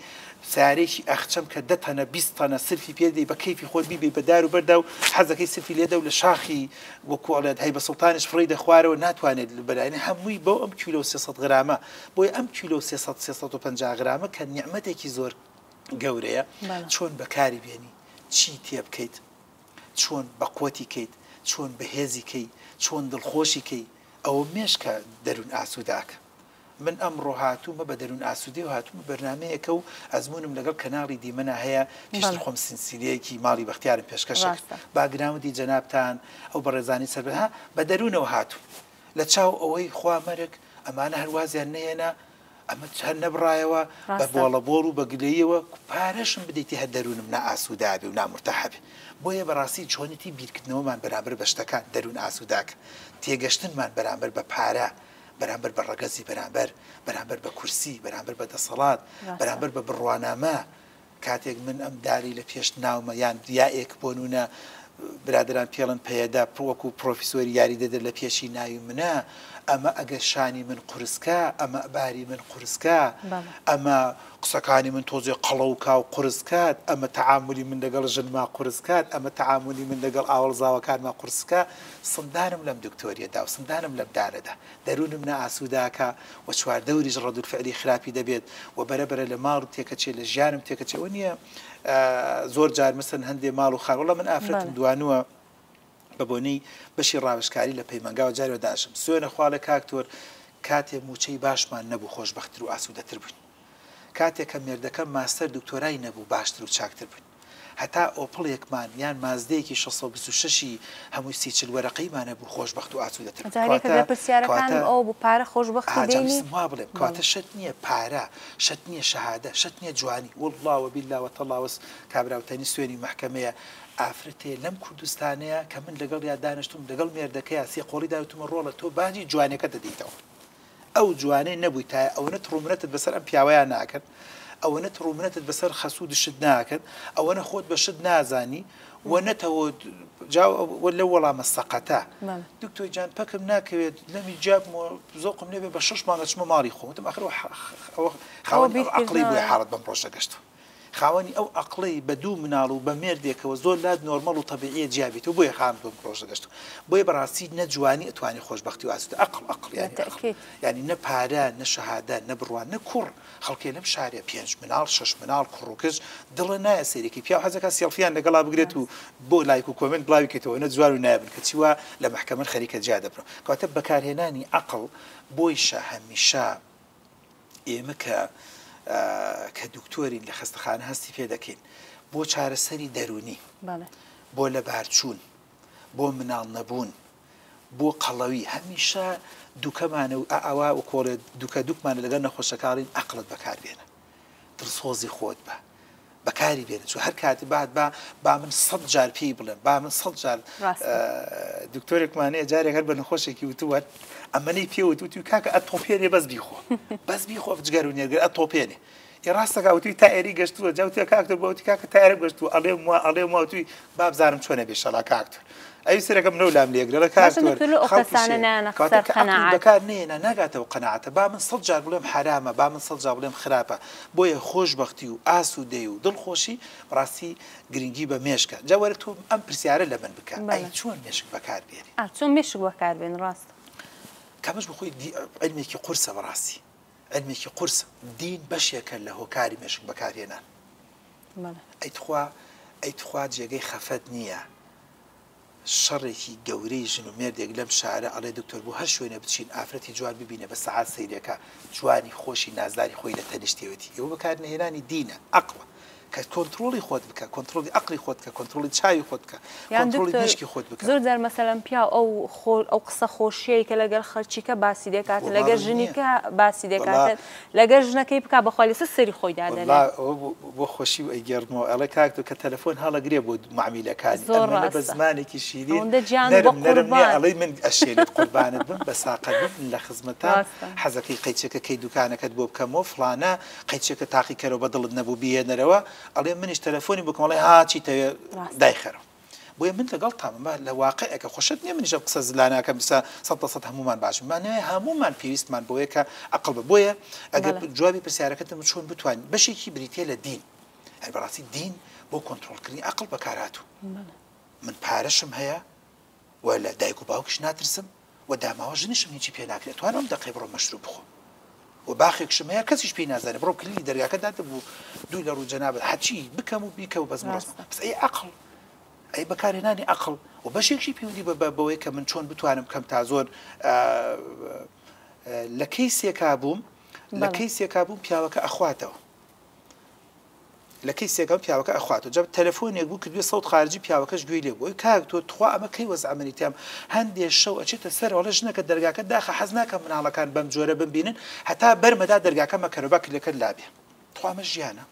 سەیارەیەکی ئەخچەم کە دە تەنە 20 تەنە سرفی پێ دەی بە کەیفی خۆت بیبەی بە دار و بەردا و حەزەکەی سرفی لێدە و لە شاخی وەکو ئەڵێت هەیبە سوڵتانیش فڕێی دە خوارەوە ناتوانێت بەلایەنی هەمووی بەو ئەم کیلۆ و 300 غرامە بۆیە ئەم کیلۆ و 300 350 غرامە کە نیعمەتێکی زۆر گەورەیە چۆن بەکاری بێنی چی تێبکەیت چۆن بەقوەتی کەیت چۆن بەهێزی کەی چۆن دڵخۆشی کەی ئەوە مێشکە دەروون ئاسووداکە من ئەمڕۆ هاتوومە بە دەروون ئاسوودەی هاتوومە بەرنمەیەکە و ئەزمونم لەگەڵ کەناڵی دیمەنا هەیە پێشتر خۆم سنسیلەیەکی ماڵی بەختیارم پێشکەش کرد باگراوندی جەنابتان ئەو بەڕێزانی سەر ها بە دەروونەوە هاتووم لە چاو ئەوەی خوا مەرگ ئەمانە هەروازیان نەهێنا ئەمە هەر نەبڕایەوە بە بۆڵە بۆڵ و بە گلەییەوە پارەشم بدەیتێ هەر دەروونم نائاسوودابێ و نامورتاحبێ بۆیە بەڕاستی چۆنێتی بیرکردنەوەمان بەرامبەر بە شتەکان دەروون ئاسووداکە تێگەشتنمان بەرامبەر بە پارە بەرامبەر بە ڕەگەزی بەرامبەر بەرامبەر بە کورسی بەرامبەر بە دەسەڵات بەرامبەر بە بڕوانامە کاتێک من ئەم داری لە پێش ناومە یان یائێک بۆ نونە برادەران پێڵن پەیەدە وەکو پرۆفیسۆری یاریدەدەر لە پێشی ناوی منە ئەمە ئەگەر شانی من قورسکا ئەمە باری من قورسکا ئەمە قسەکانی من تۆزێ قەڵەوکا و قورسکات ئەمە تەعامولی من لەگەڵ ژنما قورسکات ئەمە تەعامولی من لەگەڵ ئاوەڵزاوەکانما قورسکا سندانم لەم دکتۆریەدا و سندانم لەم دارەدا دەروونم نائاسووداکا و چواردەوریش ڕەدولفعلی خراپی دەبێت و بەرە بەرە لە ماڵم تێکەچێ لە ژیانم تێکەچێ ئەوە نییە زۆر جار مەسەن هەندێ ماڵ و خان وەڵا من ئافرەتم دوانووە بە بۆنەی بەشی ڕاوێژکاری لە پەیمانگاوە جارێ داشم سوێنە خواڵێ کاک تۆر کاتێ مووچەی باشمان نەبوو خۆشبەختتر و ئاسوودەتر بووین کاتێ کە مێردەکەم ماستەر دکتۆرای نەبوو باشتر و چاکتر بووین هەتا ئۆپڵێکمان یان مازدەیەکی 626 ی هەمووی سی چل وەرەقەیمان هەبوو خۆشبەخت و ئاسوودەتر بووین. جارێ کە کەواتە لە پرسیارەکانم کەواتە ئەوە بوو پارە خۆشبەختی ئا جا دێنی؟ ویستم وا بڵێم بەڵێ. کەواتە شەرت نییە پارە شەرت نییە شەهادە شەرت نییە جوانی وەڵڵا وەبیللا وەتەڵڵا وەس کابرا وتەنی سوێنی مەحکەمەیە ئافرەتێ لەم کوردستانەیە کە من لەگەڵیا دانیشتووم لەگەڵ مێردەکەیا سێقۆڵی داوتمە ڕۆڵە تۆ باجی جوانیەکەت دەدەیتەوە. ئەو جوانەی نەبوویتایە ئەوەنە تڕومنەتت بەسەر ئەم پیاوەیا ناکرد، ئەوەنە تڕومنەتت بەسەر خەسوو دشت ناکرد، ئەوەنە خۆت بە شت نازانی و نەتەوە جا وە لەو وەڵامە سەقەتە دکتۆر گیان پەکم ناکەوێت لەمی جیابمەوە زۆقم لێ بێ بە شەش مانگ ئەچمە ماڵی خۆم وتم ئاخر ئەوە خاوەنی ئەو عەقڵی بۆیە حاڵت بەم ڕۆژە گەشتووە. خاوەنی ئەو عەقڵەی بە دوو مناڵ و بە مێردێکەوە زۆر لات نۆرمەڵ و تەبیعیە جیا بیتەوە بۆیە خانت بەم ڕۆژە گەشتوە بۆیە بەڕاستی نە جوانی ئەتوانی خۆشبەختی و ئاسودە ئەقڵ ئەقڵ یانی ئەقڵ یانی نە پارە نە شەهادە نە بڕوا نە کوڕ خەڵکێ لەم شارە پێنج مناڵ شەش مناڵ کوڕ و کچ دڵە نایە سەیرێکی پیاو حەزەکا سێڵفیان لەگەڵا بگرێت و بۆ لایک و comment بڵاوی کەیتەوە نە جوان و نایابن کەچی وا لە مەحکەمەن خەریکە جیا دەبنەوە کەواتە بەکارهێنانی عەقڵ بۆیشە هەمیشە ئێمە کە کە دکتۆرین لە خەستەخانە هەستی پێ دەکەین بۆ چارەسەری دەروونی بۆ لەبارچوون بۆ مناڵ نەبوون بۆ قەڵەوی هەمیشە دوکەمانە و ئاوا و کۆڵێ دوکە دوکمانە لەگەڵ نەخۆشەکانین ئەقڵت بەکاربێنە دڵسۆزی خۆت بە. بەکاری بێنە چوو هەر کاتی بات با با من سەد جار پێی بڵێم با من سەد جار دکتۆرێکمان هەیە جارێک هەر بە نەخۆشێکی وتووە ئەمەنەی پێ وت وتی کاکە ئەتۆپێنێ بەس بیخۆ بەس بیخۆ جگەر و نێرگەر ئەتۆپێنێ ئی ڕاستەکە وتی تا ئێری گەشتووە جا وتی کاک دکتۆر وتی کاکە تا ئێرە گەشتووە ئەڵێم وا ئەڵێم وا وتی با بزانم چۆنە بێ شەڵا کاک دکتۆر ئەوی سەرەکەم لەو لام لێگرە لە کاک باشە دکتۆر دکتۆر لۆ ئەو خەڵکی کەسانە شێ نایەنە کەواتە سەر کە عەقڵی قەناعەت بەکار نەیەنا ناگاتەوە قەناعەتە با من سەد جار بڵێم حەرامە با من سەد جار بڵێم خراپە بۆیە خۆشبەختی و ئاسوودەی و دڵخۆشی بەڕاستی گرنگی بە مێشکە جا وەرە تۆ ئەم پرسیارە لە من بکە ئەی بەڵێ چۆن مێشک بەکار بێنین؟ ئا چۆن مێشک بەکار بێنین ڕاستە. کە ئەمەش بۆ خۆی عیلمێکی قورسە بەڕاستی عیلمێکی قورسە دین بەشێکە لە هۆکاری مێشک بەکارهێنان بەڵێ. ئەی تخوا ئەی تخوا جێگەی خەفەت نییە شەڕێکی گەورەی ژن و مێردێک لەم شارە ئەڵێ دکتۆر بۆ هەر شوێنێ بچین ئافرەتی جوان ببینە بە سەعات سەیرێکە جوانی خۆشی نازداری خۆی لە تەنیشتێوەتی ئێوە بەکارنەهێنانی دینە ئەقڵە کە کۆنتڕۆڵی خۆت بکە کۆنتڕۆڵی ئەقڵی خۆت بکە کۆنتڕۆڵی چاوی خۆت بکە یان کۆنتڕۆڵی دکتۆر مێشکی خۆت بکە. زۆر جار مەسەلەن پیاو ئەو خۆ ئەو قسە خۆشیەی کە لەگەر خەلکیکە باسی دەکاتن وەڵا لەگەر ڕوون نییە ژنیکە باسی وەڵا دەکاتن لەگەر ژنەکەی بکا بەخوا لەسەر سەری خۆی وەڵا دادەنێ. ئەوە بۆ بۆ خۆشی و ئەیگێڕمەوە ئەڵێ کاک تۆ کە تەلەفۆن هەڵەگرێ بۆ مەعمیلەکانی زۆر ئەمەنە بە ڕاستە زمانێکی شیرین ئەوەندە گیان بە نەرم نەرم نییە قوربان. ئەڵێی من ئەشێنیت قوربانت بم بە ساقەت بم من لە خزمەتام ڕاستە. حەزەکەی قەیچەکە کەی دوکانەکەت بۆ بکەمەوە فڵانە قەیچەکە تاقیکەرەوە بە دڵت نەبوو بیهێنەرەوە ئەڵێ منیش تەلەفۆنی بکەم ئەڵێ ها چیتەوێ ڕاستە. دایخەرەوە بۆیە من لەگەڵتام ئەمە لە واقعێکە خۆشت نییە منیش ئەم قسە زلانە ئەکەم ئیستا سەد لە سەد هەموومان باشین مانای هەموومان پێویستمان بەوەیە کە ئەقڵ بە بۆیە ئەگەر بەڵێ. جوابی پرسیارەکەتم چۆن بتوانین بەشێکی بریتیە لە دین هەر بەڕاستی دین بۆ کۆنترۆڵکردنی ئەقڵ بەکارهاتوو بەڵێ. من پارەشم هەیە و لە دایک و باوکیش ناترسم و داماوە ژنیشم هیچی پێ ناکرێت ئەتوانم ئەم دەقەی بڕۆم مەشروب بخۆم و باخێکشم هەیە کەسیش پێی نازانێ بڕۆم کلیلی دەرگاکە دادەبوو دوو لە ڕوو جەنابت هەرچی بکەم و بیکەم و بەزم و ڕەزم ڕاستە. بەس ئەی ئەقڵ ئەی بەکارهێنانی ئەقڵ و بەشێکشی پەیوەندی بە بەوەی کە من چۆن بتوانم کەم تا زۆر لە کەیسێکا بووم لە بەڵێ. کەیسێکا بووم پیاوەکە ئەخواتەوە لە کەیسێکا بووم پیاوەکە ئەخواتەوە جا تەلەفۆنێک بوو کردوێ سەوت خارجی پیاوەکەش گوێی لێ بوو ئەی کاک تۆ تخوا ئەمە کەی وەزعە منی تیام هەندێ شەو ئەچێتە سەرەوە ئەڵێ ژنەکە دەرگاکە داخە حەز ناکەم مناڵەکان بەم جۆرە بمبینن هەتا بەرمەدا دەرگاکە مەکەرەوە با کلەکەت لابێ تخوا ئەمە ژیانە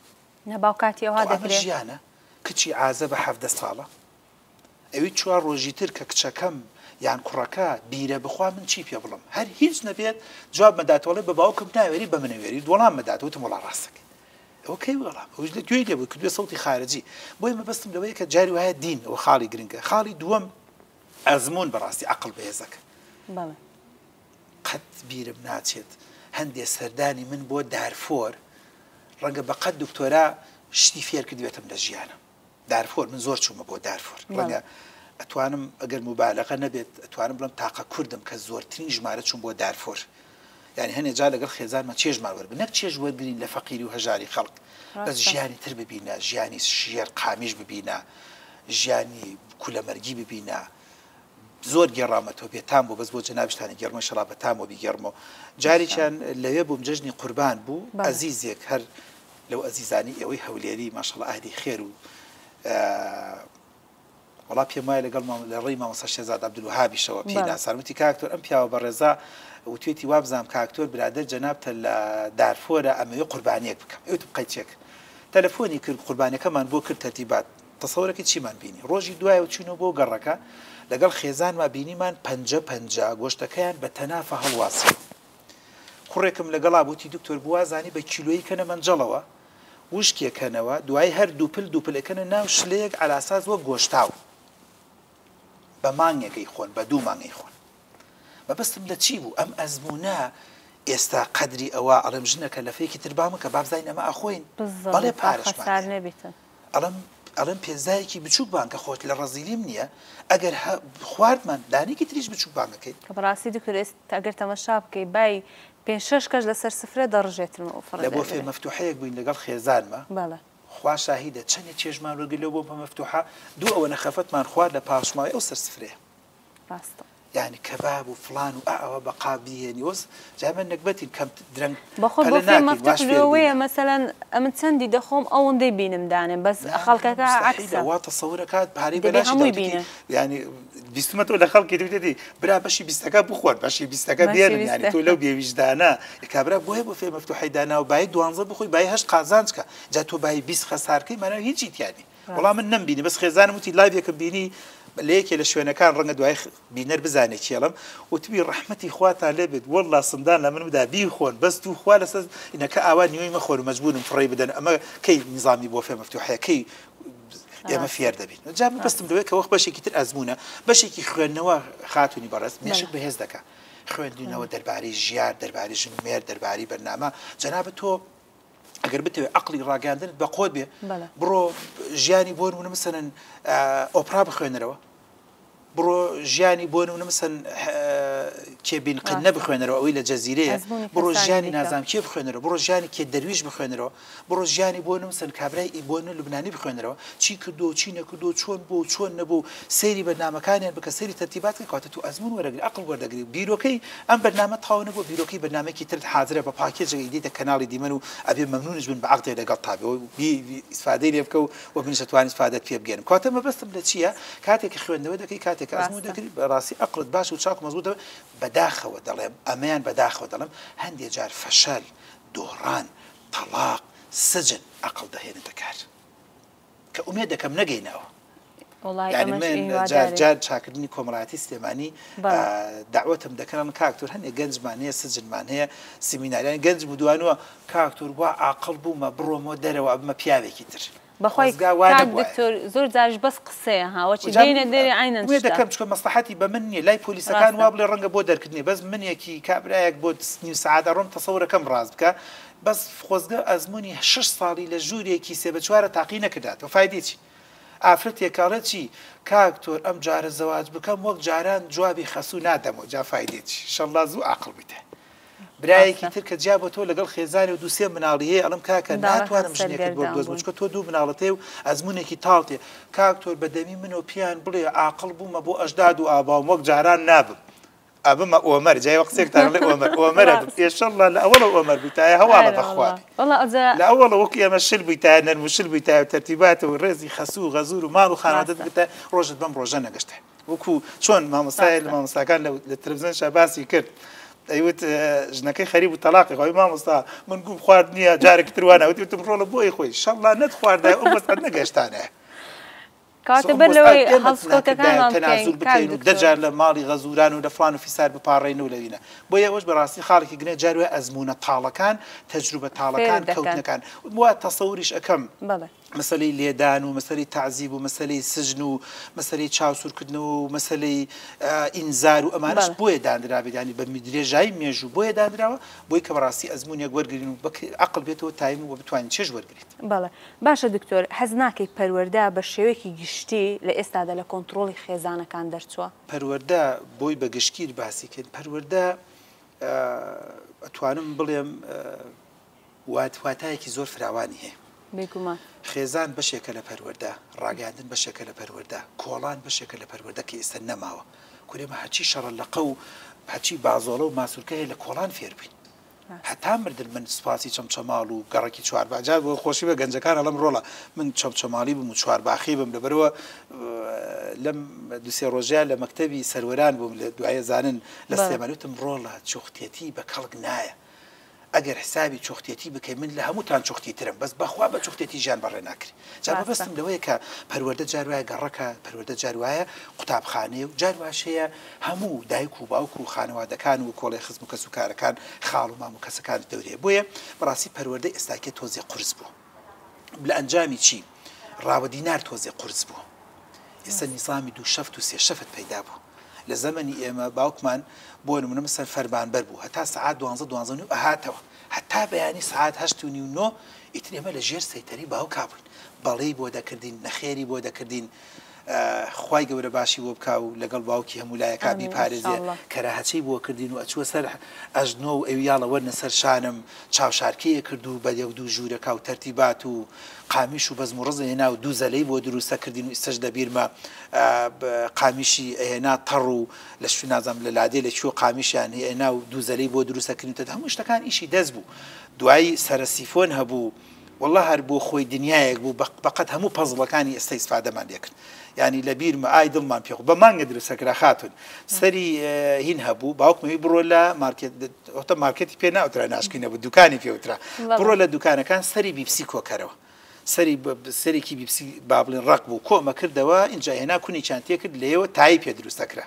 نا باو کاتی ئەوها تخوا ئەمە دەکرێ. ژیانە کچی عازەبە 17 ساڵە ئەوی چوار ڕۆژی تر کە کچەکەم یان کوڕەکە بیرە بخوا من چی پێ بڵم هەر هیچ نەبێت جواب مەداتەوە ئەڵێ بە باوکم ناوێری بە منە وێری وەڵام مەدات وتم وەڵا ڕاستەکەی ئەوە کەی وەڵام ئەوش لە گوێی لێ بوو کردوێ سەوتی خارجی بۆیە مەبەستم لەوەیە کە جاری وایە دین ئەوە خاڵی گرنگە خاڵی دووەم ئەزموون بەڕاستی عەقڵ بەهێزەکە بەڵێ قەت بیرم ناچێت هەندێ سەردانی من بۆ دارفۆر ڕەنگە بەقەد دکتۆرا شتی فێر کردبێتم لە ژیانم دارفۆر من زۆر چوومە بۆ دارفۆر ڕەنگە ئەتوانم ئەگەر موبالەغە نەبێت ئەتوانم بڵێم تاقە کوردم کە زۆرترین ژمارە چووم بۆ دارفۆر یانی هەنێ جار لەگەڵ خێزانمان چێژمان وەربگرین نەک چێژ وەرگرین لە فەقیری و هەژاری خەڵک بەس ژیانی تر ببینە ژیانی ژێر قامیش ببینە ژیانی کولەمەرگی ببینە زۆر گێڕامەتەوە بێتام بۆ بەس بۆ جەنابشتانی گێڕمە شەڵا بەتامەوە بیگێڕمەوە جارێکیان لەوێ بووم جەژنی قوربان بوو ئەزیزێک هەر لەو ئەزیزانی ئێوەی هەولێری ماشەڵا ئەهلی خێر و وەڵا پێم وایە لەگەڵ لە ڕێی مامۆستا شێرزاد عەبدولوەهابیشەوە پێی ناسانم وتی کاک دکتۆر ئەم پیاوە بەڕێزە وتوێتی وابزانم کاک دکتۆر برادەر جەنابتە لە دارفۆرە ئەمەوێ قوربانیەک بکەم ئەی وتم قەیچێک تەلەفۆنی کرد قوربانیەکەمان بۆ کرد تەرتیبات تەسەورەکەی چیمان بینی ڕۆژی دوایەوە چوینەوە بۆ گەڕەکە لەگەڵ خێزانما بینیمان پەنجە پەنجە گۆشتەکەیان بە تەنافە هەڵواسیوە کوڕێکم لەگەڵا بوو وتی دکتۆر بوازانی بە کیلۆیی کەنە مەنجەڵەوە وشکێ کەنەوە دوایی هەر دووپل دووپل ئەکەنە ناو شلەیەک عەلاساس وەک گۆشتاو بە مانگێک ئەیخۆن بە دوو مانگ ئەیخۆن مەبەستم لە چی بوو ئەم ئەزموونە ئێستا قەدری ئەوە ئەڵێم ژنەکە لەفەیەکی تر با مەکە با بزانین ئەمە ئەخۆین بەڵێ بالضبط با پارەشمان خەسار هەیە نەبیتن. ئەڵێم ئەڵێم پێزایەکی بچووک بان کە خۆت لە ڕەزیلیم نییە ئەگەر هە خواردمان دانێکی تریش بچووک بان ئەکەین. کە بەڕاستی دکتۆر ئێستا ئەگەر تەمەشا بکەی بای پێنج شەش کەس لەسەر سفرە دەڕژێتن و فڕێ لە بۆفێ دەدرێ. مەفتوحەیەک بووین لەگەڵ خێزانما بەڵێ. خوا شاهیدە چەنێ چێژمان وەرگرت لەو بۆفە مەفتوحە دوو ئەوەنە خەفەتمان خوارد لە پاشماوەی ئەو سەر سفرەیە. ڕاستە. یانی کەباب و فڵان و ئا ئەوە بە قاپ بیهێنی وەس جا ئێمە نەگبەتین کەم درەنگ بەخۆ پەلە بۆفێ ناکەین مەفتوح واش فێر لۆوەیە بووینە. مەسەلەن ئەمن چەندی دەخۆم ئەوەندەی بینم دانێم بەس نا نا خەڵکەکە موستەحیلە عەکسە وا تەسەورەکات پارەی دەبێ بەلاشی هەمووی داوتێتی بینێ. یانی بیستمە تۆ لە خەڵکی دوتێتی برا بەشی بیستەکە بخۆن بەشی بیستەکە بەشی بێنن یانی تۆ بیستەکە. لەو بێویژدانە کابرا بۆیە بۆفێ مەفتوحەی داناوە بایی دوانزە بخۆی بایی هەشت قازانج کە جا تۆ بایی 20 خەسارکەی مانای هیچی تیا نیە وەڵا ڕاستە. من نەمبینی بەس خێزانم وتی لایڤێکم بینی لە یەکێ لە شوێنەکان ڕەنگە دوای بینەر بزانێ کێڵم وتبی ڕەحمەتی خواتان لێ بێت وەڵا سندان لە من بدا بیخۆن بەس تو خوا لەسەر ئینەکە ئاوا نیوەی مەخۆن و مەجبورن فڕێی بدەن ئەمە کەی نیزامی بۆفێ مەفتوحەیە کەی ئێمە ڕاستە فێر دەبین جا من بەستم ڕاستە. لەوەی کە وەخ بەشێکی تر ئەزموونە بەشێکی خوێندنەوە خاتونی بەڕێز مێشک بەڵێ. بەهێز دەکا خوێندنەوە خوێندنەوە. دەربارەی ژیار دەربارەی ژن و مێرد دەربارەی بەرنامە جەنابت تۆ ئەگەر بتەوێت عەقڵی ڕاگەیاندنت بە قوت بێ بەڵێ. بڕۆ ژیانی بۆ نمونە مەسەلەن ئۆپرا بخوێنەرەوە بڕۆ ژیانی بۆ نمونە مەسەن کێ بین قنە ڕاستە. بخوێنەرەوە ئەوەی لە جەزیرەیە ئەزموونی بڕۆ کەسانی ژیانی دیکە. نازام کێ بخوێنەرەوە بڕۆ ژیانی کێ دەرویش بخوێنەرەوە بڕۆ ژیانی بۆ نمونە کابرای ئی بۆ لوبنانی بخوێنەرەوە چی کردووە و چی نەکردووە چۆن بوو و چۆن نەبوو سەیری بەرنامەکانیان بکە سەیری تەرتیبات بکە کەواتە تۆ ئەزموون وەرەگری عەقڵ وەردەگری بیرۆکەی ئەم بەرنامە تەواو نەبووە بیرۆکەی بەرنامەیەکی ترت حازرە بە پاکێجێک ئەیدەیتە کەناڵی دیمەن و ئەبێ مەمنونیش بن بە عەقدێک لەگەڵتا بێ و ئیسفادەی لێ بکە و و منیش ئەتوانم ئیسفادەت پێ بگەیەنم کەواتە مەبەستم لە چییە کاتێک کە خوێندنەوە دەکەی کاتێک کە ئەزموون ڕاستە. دەکەی بەڕاستی ئەقڵت باش و چاک و مەزبووت دەبێت بەداخەوە دەڵێم ئەمەیان بەداخەوە دەڵێم هەندێ جار فەشەل دۆڕان تەڵاق سجن ئەقڵ دەهێنێتە کار کە ئومێد دەکەم نەگەینە ئەوە. وەڵای یانی ئەمەش من جار هیوادارین. جار چاکردنی کۆمەڵایەتی سلێمانی بەڵێ. دەعوەتم دەکەن ئەڵێن کاک تۆر هەندێک گەنجمان هەیە سجنمان هەیە سیمیناریان گەنج بودوانوە کاک تۆر وا عاقڵ بوومە بڕۆمەوە دەرەوە ئەبمە پیاوێکی تر بەخوای خۆزگا وا کاک نەبوایە. دکتۆر زۆر جاریش بەس قسەیە ها وەچی جا دێینە دەرێ عەینەن ئومێد شتە. دەکەم چونکە مەسڵەحەتی بە من نییە لای پۆلیسەکان ڕاستە. وا بڵێ ڕەنگە بۆ دەرکردنی بەس منێکی کابرایەک بۆ نیو سەعات ئەڕۆم تەسەورەکەم ڕاست بکە بەس خۆزگە ئەزموونی شەش ساڵی لە ژوورێکی سێ بە چوارە تاقی نەکرداتەوە فایدەی چی ئافرەتێک ئەڵێ چی کاک تۆر ئەم جارە زەواج بکەم وەک جاران جوابی خەسوو نادەمەوە جا فایدەی چی شەڵا زوو ئاقڵ بیتە برایەکی ڕاستە. تر کە جیا بۆتەوە لەگەڵ خێزانی و دوو سێ مناڵی هەیە ئەڵێم کاکە منداڵەکان ناتوانم ژنێکت بۆ سەرگەردان بدۆزمەوە بوون. چونکە تۆ دوو مناڵت هەیە و ئەزموونێکی تاڵت هەیە کاک تۆر بە دەمی منەوە پێیان بڵێ ئاقڵ بوومە بۆ ئەژداد و ئاباوم وەک جاران نابم ئەبمە ئۆمەر جا ئێوە قسەیەکتان ئەڵێ ئۆمەر ئۆمەر ئەبم ڕاست. ئێشەڵڵا لە ئەوەڵەوە ئۆمەر بوویتایە هەواڵە ئەرێ بەخوا وەڵا بی وەڵا ئەوجا لە ئەوەڵەوە وەکو ئێمە شل بوویتایە نەرم و شل بوویتایە و تەرتیبات و ڕێزی خەسوو و غەزوور و ماڵ و خانەوادەت ڕاستە. بگرتایە ڕۆژت بەم ڕۆژە نەگەشتایە وەکو چۆن مامۆستایە لە ڕاستە. مامۆستاکان لە تەلەفزیۆن شا باسی کرد ئەیوت ژنەکەی خەریک بوو تەلاقی خوا مامۆستا من گوم خوارد نییە جارێکی تر وانە وتی وتم ڕۆڵە بۆی خۆی شەڵڵا نەتخواردایە ئەو وەزعەت نەگەشتانایە. کەواتە بەر لەوەی هەڵسکەوتەکانمان بکەین کاک تەنازول بکەین و دکتۆر. دە جار لە ماڵی غەزوران و لە فڵان و فیسار بپاڕێین و لەوینە بۆیە ئەوەش بەڕاستی خاڵێکی گرنگە جار وایە ئەزموونە تاڵەکان تەجروبە تاڵەکان فێرت دەکەن. کەوتنەکان وا تەسەوریش ئەکەم بەڵێ. مەسەلەی لێدان و مەسەلەی تەعزیب و مەسەلەی سجن و مەسەلەی چاوسوورکردنەوە و مەسەلەی ئینزار و ئەمانەش بەڵێ. بۆیە داندرابێت یانی بە درێژایی مێژوو بۆیە داندراوە بۆی کە بەڕاستی ئەزموونێک وەرگرین و عەقڵ بێتەوە تایم و بتوانین چێژ وەرگریت. بەڵێ باشە دکتۆر حەز ناکەی پەروەردە بە شێوەیەکی گشتی لە ئێستادا لە کۆنتڕۆڵی خێزانەکان دەرچووە؟ پەروەردە بۆی بە گشتگیر باسی کەین پەروەردە ئەتوانم بڵێم واتایەکی زۆر فراوانی هەیە. بێگومان. خێزان بەشێکە لە پەروەردە، ڕاگەیاندن بەشێکە لە پەروەردە، کۆڵان بەشێکە لە پەروەردە کە ئێستا نەماوە. کورە ئێمە هەرچی شەڕە لەقە و هەرچی بازۆڵە و ماسولکە هەیە لە کۆڵان فێر بووین. هەتا مردن من سوپاسی چەمچەماڵ و گەڕەکی چوارباخ جا بۆ خۆشی بە گەنجەکان ئەڵێم ڕۆڵە من چەمچەماڵی بووم و چوارباخی بم لەبەرەوە لەم دوسێ ڕۆژەیە لە مەکتەبی سەروەران بووم لە دوایە زانن لە سلێمانی وتم ڕۆڵە چوختێتی بە کەڵک نایە ئەگەر حسابی چوختێتی بکەی من لە هەمووتان چوختی ترم بەس بەخوا بە چوختێتی ژیان بەڕێ ناکرێ جا مەبەستم لەوەیە کە پەروەردە جار وایە گەڕەکە پەروەردە جار وایە قوتابخانەیە و جار واش هەیە هەموو دایک و باوک و خانەوادەکان و کۆڵێ خزم و کەسوکارەکان خاڵ و مام و کەسەکانت دەورەیە بۆیە بەڕاستی پەروەردە ئێستاکێ تۆزێ قورس بوو لە ئەنجامی چی ڕاوەدینار تۆزێ قورس بوو ئێستا نیزامی دوو شەفت و سێ شەفت پەیدا بوو لە زەمەنی ئێمە باوکمان بۆ نمونە مەسەن فەرمانبەر بوو هەتا سەعات دوانزە دوانزە و نیو ئەهاتەوە هەتا بەیانی سەعات هەشت و نیو نۆ ئیتر ئێمە لە ژێر سەیتەرەی باوکا بووین بەڵێی بۆ دەکردین نەخێری بۆ دەکردین. خوای گەورە باشی بۆ بکا و لەگەڵ باوکی هەموو لایەکا آمین ان بیپارێزێ شاء اللە. کەراهەچەی بۆ کردین و ئەچووە سەر ئەژنۆ و ئەویاڵە وەرنە سەر شانم چاوشارکێ ئەکرد و بە یەک دوو ژوورەکا و تەرتیبات و قامیش و بەزم و ڕز ئەهێنا و دوو زەلەی بۆ دروست ئەکردین و ئیستەش لە بیرمە قامیشی ئەهێنا تەڕ و لە شوێ نازانم لە لادێ لە کوێ قامیشیان هێنا و دوو زەلەی بۆ دروست ئەکردین و هەموو شتەکان ئیشی دەست بوو دوایی سەرە سیفۆن هەبوو وەڵا هەر بۆ خۆی دنیایەک بوو بەقەد هەموو پەزڵەکانی ئێستا ئیسفادەمان لێکرد یانی لە بیرمە ئای دڵمان پێ بە مانگە دروستەکرا خاتون سەری هین هەبوو باوکمەوی بڕۆ لە مارکێت ئۆتە مارکێتی پێ ناوترا ناشکی نەبوو دوکانی پێوترا بڕۆ لە دوکانەکان سەری بیپسی کۆکەرەوە سەری سەرێکی بیپسی با بڵێن ڕق بوو کۆمە کردەوە اینجا هێنا کونێکیان تێکرد لێەوە تایی پێ دروستەکرا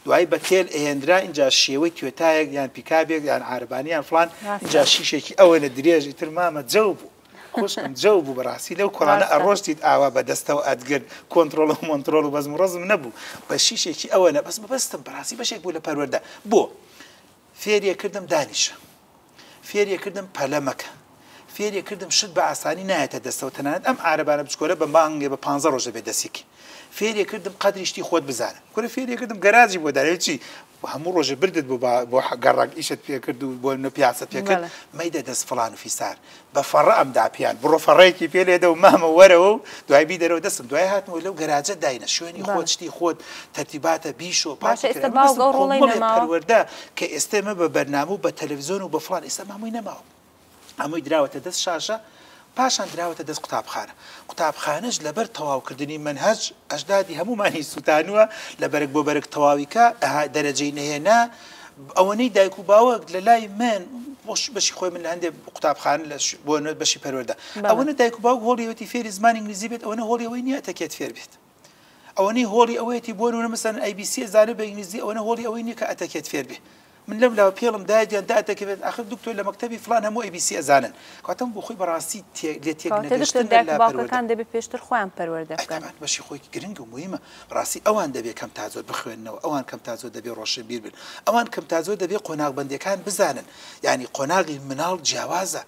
دوایی بە تێل ئەهێنرا ئینجا شێوەی توێتایەک یان پیکابێک یان عارەبانی یان فڵان ئینجا شیشێکی ئەوەنە درێژ ئیتر مامە جەو بوو خوشکم جەو بوو بەڕاستی لەو کۆڵانە ئەڕۆشتیت ئاوا بە دەستەوە ئەتگرت کۆنتڕۆڵ و مۆنتڕۆڵ و بەزم و ڕەزم نەبوو بە شیشێکی ئەوەنە بەس مەبەستم بەڕاستی بەشێک بوو لە پەروەردە بۆ فێریە کردم دانیشە فێریە کردم پەلە مەکە فێریە کردم شت بە ئاسانی نایەتە دەستەوە تەنانەت ئەم عارەبانە بچکۆلە بە مانگێ بە پانزە ڕۆژ دەبێت دەستی کەی فێریە کردم قەدری شتی خۆت بزانە کورە فێریە کردم گەراجی بۆ دارێ چی هەموو ڕۆژێ بردت بۆ بۆ گەڕەک ئیشت پێ کرد و بۆ نە پیاسەت پێ کرد مەیدە دەست فڵان و فیسار بە فەڕە ئەم دا پێیان بڕۆ فەڕەیەکی پێ لێدە و مامە وەرەوە و دوای بیدەرەوە دەستم دوای هاتمەوە لەو گەراجە داینە شوێنی خۆت شتی خۆت تەرتیباتە بیشۆ باشە پاکی ئێستا کەرە باوک مەبەستم ئەو ڕۆڵەی کۆمەڵێ نەماوە؟ پەروەردە کە ئێستا ئێمە بە بەرنامە و بە تەلەفزیۆن و بە فڵان ئێستا مامۆی نەماوە هەمووی دراوەتە دەست شاشە پاشان دراوەتە دەست قوتابخانە قوتابخانەش لەبەر تەواوکردنی مەنهەج ئەژدادی هەموومانی سوتانووە لە بەرگ بۆ بەرگ تەواوی کە دەرەجەی نەهێنا ئەوەنەی دایک و باوک لە لای من بەشی خۆی من لە هەندێک قوتابخانە لە بۆ بەشی پەروەردە ئەوەنە دایک و باوک هۆڵیەتی فێری زمانی ئینگلیزی بێت ئەوەنە هۆڵی ئەوەی نییە ئەتەکێت فێر بێت ئەوەنەی هۆڵی ئەوەیەتی بۆ نمونە مەسەلەن ئەی بی سی ئەزانێ بە ئینگلیزی ئەوەنە هۆڵی ئەوەی نییە کە ئەتەکێت فێر بێ من لەم لاوە پێڵم دایە گیان دا ئەتەکێت ئاخر دکتۆر لە مەکتەبی فڵان هەموو ئەی بی سی ئەزانن کەواتە بۆ خۆی بەڕاستی تێ لێ تێک کەواتە دکتۆر نەگەشتن دایک لە و پەروەردە باوکەکان دەبێ پێشتر خۆیان پەروەردە ئەی بکەن. تەبعەن بەشی خۆی گرنگ و موهیمە بەڕاستی ئەوان دەبێ کەم تا زۆر بخوێننەوە ئەوان کەم تا زۆر دەبێ ڕۆشنبیر بن ئەوان کەم تا زۆر دەبێ قۆناغبەندیەکان بزانن یانی قۆناغی مناڵ جیاوازە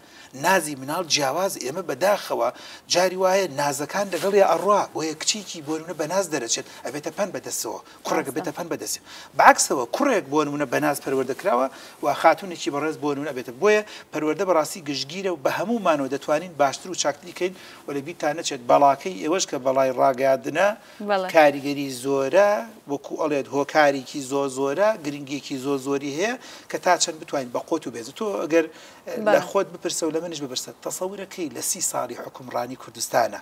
نازی مناڵ جیاوازە ئێمە بەداخەوە جاری وایە نازەکان لەگەڵیا ئەڕوا بۆیە کچێکی بۆ نمونە بەناز دەرەچێت ئەبێتە پەن بەدەستەوە کوڕێک ڕاستە. ئەبێتە پەن بەدەستی بەعەکسەوە کوڕێک بۆ نمونە بەناز پەروەردە کراوە و خاتونێکی بەڕێز بۆ نمونە ئەبێتە بۆیە پەروەردە بەڕاستی گشتگیرە و بە هەموومانەوە دەتوانین باشتر و چاکتری کەین و لە بیرتان نەچێت بەڵاکەی ئێوەش کە بەڵای ڕاگەیاندنە بەڵێ. کاریگەری زۆرە وەکو ئەڵێت هۆکاریکی زۆر زۆرە گرنگیەکی زۆر زۆری هەیە کە تا چەند بتوانین بە قوت و بێز تۆ ئەگەر لە بەڵێ. خۆت بپرسە و لە منیش بپرسە تەسەورەکەی لە 30 ساڵی حوکمڕانی کوردستانە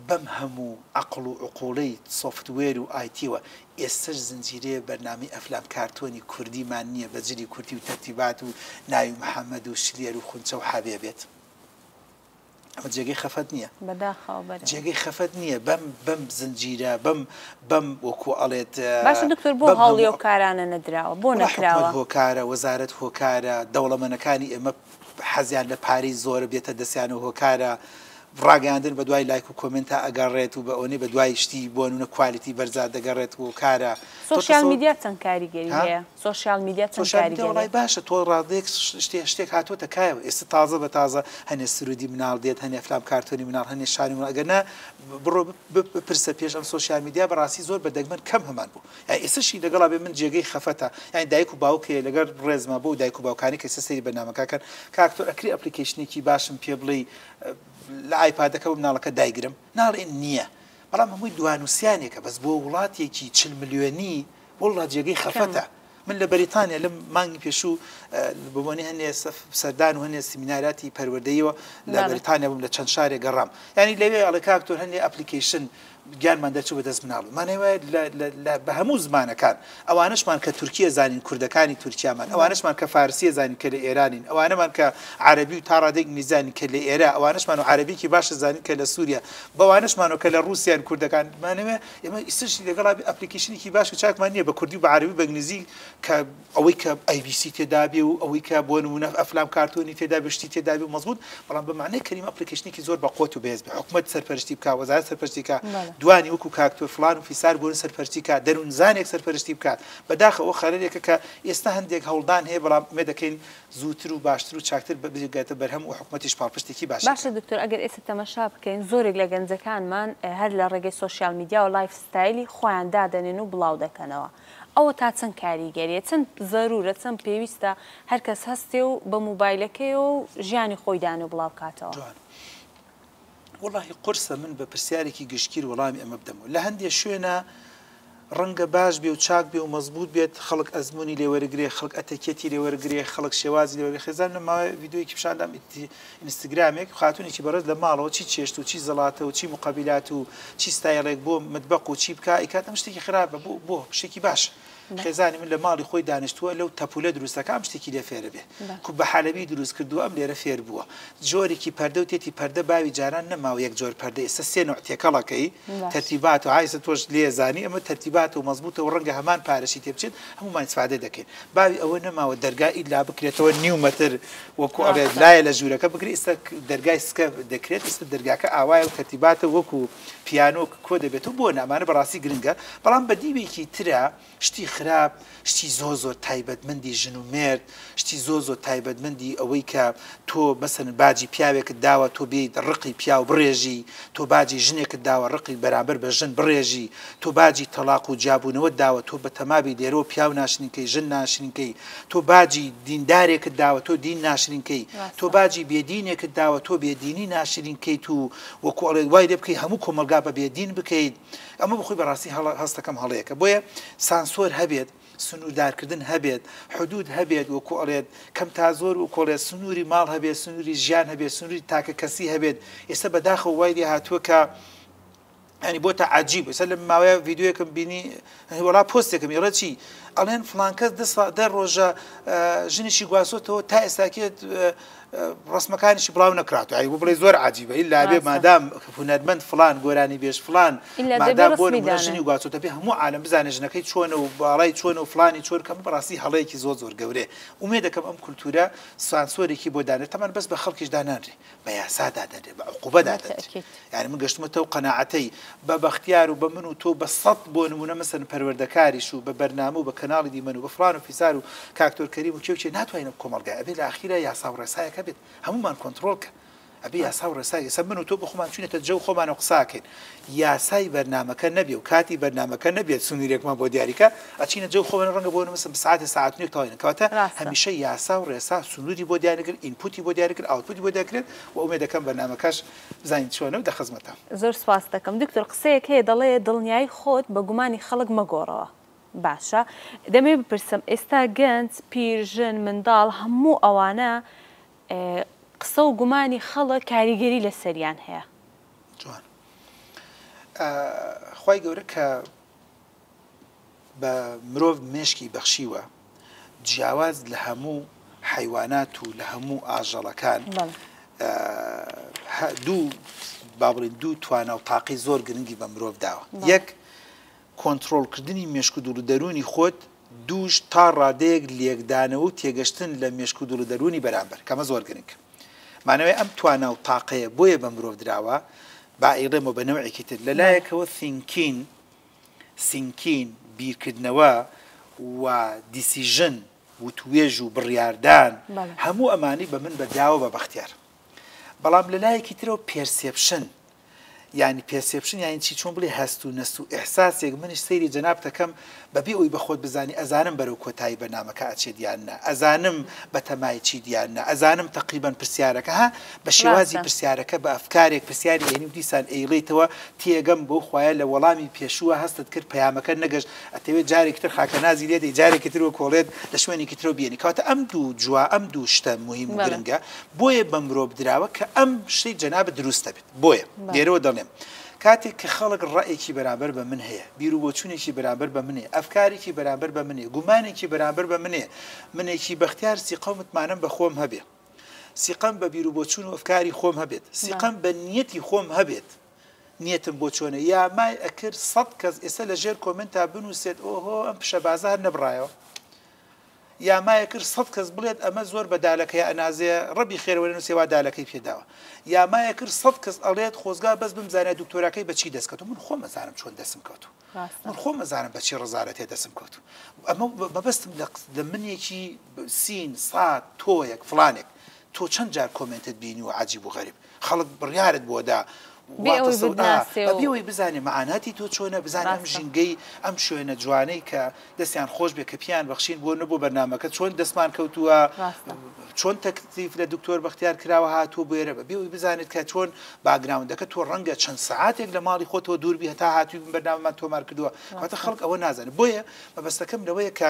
بەم هەموو عەقڵ و عقوڵەی سۆفتوێر و ئایتیەوە ئێستەش زنجیرەیە بەرنامەی ئەفلام کارتۆنی کوردیمان نییە بە جلی کوردی و تەرتیبات و ناوی محەمەد و شلێر و خونچە و حەبێ بێت ئەمە جێگەی خەفەت نییە؟ بەداخەوە بەرێ. جێگەی خەفەت نییە بەم بەم زنجیرە بەم بەم وەکو ئەڵێت باشە دکتۆر بۆ بەم هەوڵی هەموو ئەو کارانە نەدراوە بۆ وەڵا حکومەت نەکراوە؟ هۆکارە وەزارەت هۆکارە دەوڵەمەنەکانی ئێمە حەزیان لە پارەی زۆرە بێتە دەستیان و هۆکارە ڕاگەیاندن بە دوای لایک و کۆمێنتا ئەگەڕێت و بە ئەوەنەی بە دوای شتی بۆ نمونە quality بەرزا دەگەڕێت و هۆکارە تۆ سۆشیال تەسەور میدیا چەند کاریگەری ها؟ هەیە؟ سۆشیال میدیا چەند سۆشیال میدیا کاریگەری وەڵای هەیە؟ باشە تۆ ڕادەیەک شتێ شتێک هاتۆتە کایەوە ئێستا تازە بە تازە هەنێ سرودی مناڵ دێت هەنێ ئەفلام کارتۆنی مناڵ هەنێ شانی مناڵ ئەگەر نا بڕۆ بپرسە پێش ئەم سۆشیال میدیا بەڕاستی زۆر بە دەگمەن کەم هەمان بوو یانی ئێستەشی لەگەڵا بێ من جێگەی خەفەتە یانی دایک و باوک هەیە لەگەر ڕێزما بۆ دایک و باوکانی کە ئێستا سەیری بەرنامەکە کەن کاک تۆ ئەکرێ application ێکی باشم پێ بڵێی لە ئایپادەکە بۆ مناڵەکە دایگرم ناڵێ نییە بەڵام هەمووی دوانووسیانێکە بەس بۆ وڵاتێکی 40 ملیۆنی وەڵڵا جێگەی خەفەتە من لە بەریتانیا لەم مانگی پێشوو بە بۆنەی هەندێ سەردان و هەندێ سیمیناراتی پەروەردەییەوە لە بەریتانیا بووم لە چەند شارێک گەڕام یانی لەوێ ئەڵێ کاک تۆ هەندێ application گیانمان دەرچوو بە دەست مناڵ مانای وایە لە بە هەموو زمانەکان ئەوانەشمان کە تورکیە زانین کوردەکانی تورکیامان ئەوانەشمان کە فارسیە زانین کە لە ئێرانین ئەوانەمان کە عەرەبی و تا ڕادەیەک ئینگلیزی زانین کە لە ئێرە ئەوانەشمان و عەرەبیکی باشە زانین کە لە سووریا بەوانەشمان و کە لە ڕووسیان کوردەکان مانەوێ ئێمە ئیستاش لەگەڵا application ێکی باش و چاکمان نییە بە کوردی و بە عەرەبی و بە ئینگلیزی کە ئەوەی کە ئەی بی سی تێدا بێ و ئەوەی کە بۆ نموونە ئەفلام کارتۆنی تێدا بێ شتی تێدا بێ و مەزبووت بەڵام بە مەعنای کەلیمە application ێکی زۆر بە قوت و بەهێز بێ حکومەت سەرپەرشتی بکا وەزارەت سەرپەرشتی کا. دوانی وەکو کاکتۆر فڵان و فیسار بۆن سەرپەرشتی کات، دەروونزانێک سەرپەرشتی بکات، بەداخەوە ئەوە خەلەلێکە کە ئێستا هەندێک هەوڵدان هەیە بەڵام ئومێد دەکەین زووتر و باشتر و چاکتر بگاتە بەرهەم و حکومەتیش پاڵپشتێکی باشی باشە بکات. دکتۆر ئەگەر ئێستا تەمەشا بکەین زۆرێک لە گەنجەکانمان هەر لە ڕێگەی سۆشیال میدیاوە life style ی خۆیان دادەنێن و بڵاو دەکەنەوە ئەوە تا چەند کاریگەریە چەند زەرورە چەند پێویستە هەر کەس هەستێ و بە موبایلەکەیەوە و ژیانی خۆی دانێ و بڵاو کاتەوە؟ جوان. وەڵاهی قورسە من بە پرسیارێکی گشتگیر وەڵامی ئەمە بدەمەوە. لە هەندێ شوێنا ڕەنگە باش بێ و چاک بێ و مەزبووت بێت، خەڵک ئەزموونی لێ وەرگرێ، خەڵک ئەتەکێتی لێ وەرگرێ، خەڵک شێوازی لێ وەرگرێ. خێزان لەم ماوەیە ڤیدیۆیەکی پیشان دام ئینستگرامێک، خاتوونێکی بەڕێز لە ماڵەوە چی چێشت و چی زەڵاتە و چی موقەبیلات و چی ستایڵێک بۆ متبەق و چی بکا ئەیکات، ئەم شتێکی خراپە بۆ بۆ شتێکی باشە. خێزانی من لە ماڵی خۆی دانیشتووە لەو تەپولە دروست دەکا ئەم شتێکی لێ فێرە بێ کوبە حەلەبی دروست کردووە ئەم لێرە فێر بووە جۆرێکی پەردە و تێتی پەردە باوی جاران نەماوە یەک جۆر پەردە ئێستا سێ نوع تێکەڵەکەی تەرتیبات و ئایسە تۆش لێ زانی ئەمە تەرتیبات و مەزبوتە و ڕەنگە هەمان پارەشی تێ بچێت هەموومان ئیسفادە دەکەین باوی ئەوە نەماوە دەرگا ئیلا بکرێتەوە نیو مەتر وەکو ئەڵێ لایە لە ژوورەکە بگری ئێستا دەرگای سکە دەکرێت ئێستا دەرگاکە ئاوایە و تەرتیباتە وەکو پیانۆ کۆ دەبێتەوە بۆ ئەمانە بەڕاستی گرنگە بەڵام بە دیوێکی ترا شتی خراپ شتی زۆر زۆر تایبەتمەندی ژن و مێرد شتی زۆر زۆر تایبەتمەندی ئەوەی کە تۆ مەسەلەن باجی پیاوێکت داوە تۆ بێیت ڕقی پیاو بڕێژی تۆ باجی ژنێکت داوە ڕقی بەرامبەر بە ژن بڕێژی تۆ باجی تەڵاق و جیابوونەوەت داوە تۆ بەتەمابی لێرەوە پیاو ناشرین کەی ژن ناشرین کەی تۆ باجی دیندارێکت داوە تۆ دین ناشرین کەی تۆ باجی بێدینێکت داوە تۆ بێدینی ناشرین کەیت و وەکو ئەڵێت وای لێ بکەی هەموو کۆمەڵگا بە بێدین بکەیت ئەمە بخۆی بەڕاستی هەڵە هەستەکەم هەڵەیەکە بۆیە سانسۆر هەبێت سنووردارکردن هەبێت حدود هەبێت وەکو ئەڵێت کەم تا زۆر وەکو ئەڵێت سنووری ماڵ هەبێت سنووری ژیان هەبێت سنووری تاکە کەسی هەبێت ئێستا بەداخەوە وای لێ هاتووە کە ینی بۆتە عجیب ئێستا لە ماوەیە ڤیدیۆیەکم بینی وەڵا پۆستێکم ئێڵێ چی ئەڵێن فڵان کەس دە ڕۆژە ژنیشی گواستۆتەوە تا ئێستاکێت ڕسمەکانیشی بڵاو نەکراتەوە ئەی بۆ بڵێ زۆر عجیبە ئیلا بێ مادام هونەرمەند فلان گۆرانی بێژ فلان مادام بۆ نمونە ژنی گواستۆتە پێ هەموو عالم بزانێ ژنەکەی چۆنە و باڵای چۆنە و فلانی چۆن کەم بەڕاستی هەڵەیەکی زۆر زۆر گەورەیە ئومێدەکەم ئەم کولتورە سانسۆرێکی بۆ دانرێت تەمان بەس بە خەڵکیش دانانرێ بە یاسا دادەنرێ بە عقوبە دادەنرێ یانی من گەشتمەتە ئەو قەناعەتەی بە بەختیار و بە من و تۆ بە سەد بۆ نمونە مەسەن پەروەردەکاریش و بە بەرنامە و بە کەناڵی دیمەن و بە فڵان و فیسار و کاکتۆر کەریم و کێ و کێ ناتوانین ئەم کۆمەڵگای ئەبێ لە ئاخیرا یاسا و ڕێسایەک هەبێت هەموومان کۆنتڕۆڵ کە ئەبێ یاسا و ڕێسایەک ئێستا من و تۆ بە خۆمان چوینەتە جەو خۆمان و قساکەین یاسای بەرنامەکە نەبێ و کاتی بەرنامەکە نەبێت سنوورێکمان بۆ دیاریکە ئەچینە جەو خۆمان ڕەنگە بۆ نموونە بە سەعاتێ سەعات و نێک تەواوی کەواتە هەمیشە یاسا و ڕێسا سنووری بۆ دیاری کرد input ی بۆ دیاری کرد output ی بۆ دیاری کرد و ئومێد دەکەم بەرنامەکەش بزانین چۆنە و دە خزمەتە. زۆر سوپاست دەکەم دکتۆر قسەیەک هەیە دەڵێ دڵنیایی خۆت بە گومانی خەڵک مەگۆڕەوە باشە دەمەوێ بپرسم ئێستا گەنج پیر ژن منداڵ هەموو ئەوانە قسە و گومانی خەڵک کاریگەری لەسەریان هەیە. جوان خوای گەورە کە بە مرۆڤ مێشکی بەخشیوە جیاواز لە هەموو حەیوانات و لە هەموو ئاژەڵەکان دوو با بڵێن دوو توانا و تاقی زۆر گرنگی بە مرۆڤ داوە یەک کۆنترۆڵکردنی مێشک و دڵ و دەروونی خۆت دووش تا ڕادەیەک لێکدانەوە و تێگەشتن لە مێشک و دڵ و دەروونی بەرامبەر کەمە زۆر گرنگ مانەوەی ئەم توانا و تاقەیە بۆیە بە مرۆڤ دراوە با ئەیڵێمەوە بە نەوعێکی تر لەلایەکەوە thinking thinking، بیرکردنەوە، و decision، وتوێژ و بڕیاردان، هەموو ئەمانەی بە من بە داوە بە بەختیار. بەڵام لە لایەکی ترەوە perception، یانی perception یانی چی چۆن بڵێ هەست و نەست و ئیحساسێک منیش سەیری جەنابت ئەکەم بەبێ ئەوەی بە خۆت بزانی ئەزانم بەرەو کۆتایی بەرنامەکە ئەچێت یان نا ئەزانم بەتەمای چیت یان نا ئەزانم تەقریبەن پرسیارەکە ها بە شێوازی پرسیارەکە بە ئەفکارێک پرسیاری ئەهێنی و دیسان ئەیڵێیتەوە تێگەم بەو خوایە لە وەڵامی پێشووە هەستت کرد پەیامەکە نەگەشت ئەتەوێت جارێکی تر خاکەنازی لێدەی جارێکی تر وەکۆڵێت لە شوێنێکی ترەوە بێنی کەواتە ئەم دوو جوا ئەم دوو شتە موهیم و گرنگە بۆیە بە مرۆڤ دراوە کە ئەم شتەی جەنابت دروست دەبێت بۆیە لێرەوە دەڵێم کاتێک کە خەڵک ڕەئێکی بەرامبەر بە من هەیە، بیروبۆچوونێکی بەرامبەر بە من هەیە، ئەفکارێکی بەرامبەر بە من هەیە، گومانێکی بەرامبەر بە من هەیە، منێکی بەختیار سیقە و متمانەم بە خۆم هەبێ، سیقەم بە بیروبۆچوون و ئەفکاری خۆم هەبێت، سیقەم بە نیەتی خۆم هەبێت، نیەتم بۆ چۆنە، یا مای ئەکرد سەت کەس ئێستا لە ژێر کۆمێنتا بنووسێت ئۆهۆ ئەم فشەبازە هەر نەبڕایەوە. یا مایە کرد سەت کەس بڵێت ئەمە زۆر بە دالەکەی ئەنازێ ڕەبی خێرە وەرە نووسێ وا دالەکەی پێداوە یا مایە کرد سەت کەس ئەڵێت خۆزگا بەس بمزانایە دکتۆراکەی بە چی دەست کەوتوو من خۆم ئەزانم چۆن دەستم کەوتوو من خۆم ئەزانم بە چی ڕەزالەتێ دەستم کەوتوو ئەمە مەبەستم لە منێکی سین سات تۆیەک فڵانێک تۆ چەند جار کۆمێنتت بینیوە عەجیب و غەریب خەڵک بڕیارت بۆ دا بێ ئەوەی بتناسێ و. بێ ئەوەی بزانێ مەعاناتی تۆ چۆنە بزانێ ئەم ژینگەی ئەم شوێنە جوانەی کە دەستیان خۆش بێ کە پیان بەخشین بۆ نە بۆ بەرنامەکە چۆن دەستمان کەوتووە چۆن تەکلیف لە دکتۆر بەختیار کراوە هاتووە بۆ ئێرە بەبێ ئەوەی بزانێت کە چۆن background ەکە تۆ ڕەنگە چەند سەعاتێک لە ماڵی خۆتەوە دوور بی هەتا هاتووی بەرنامەمان تۆمار کردووە کەواتە خەڵک ئەوە نازانێت بۆیە مەبەستەکەم لەوەیە کە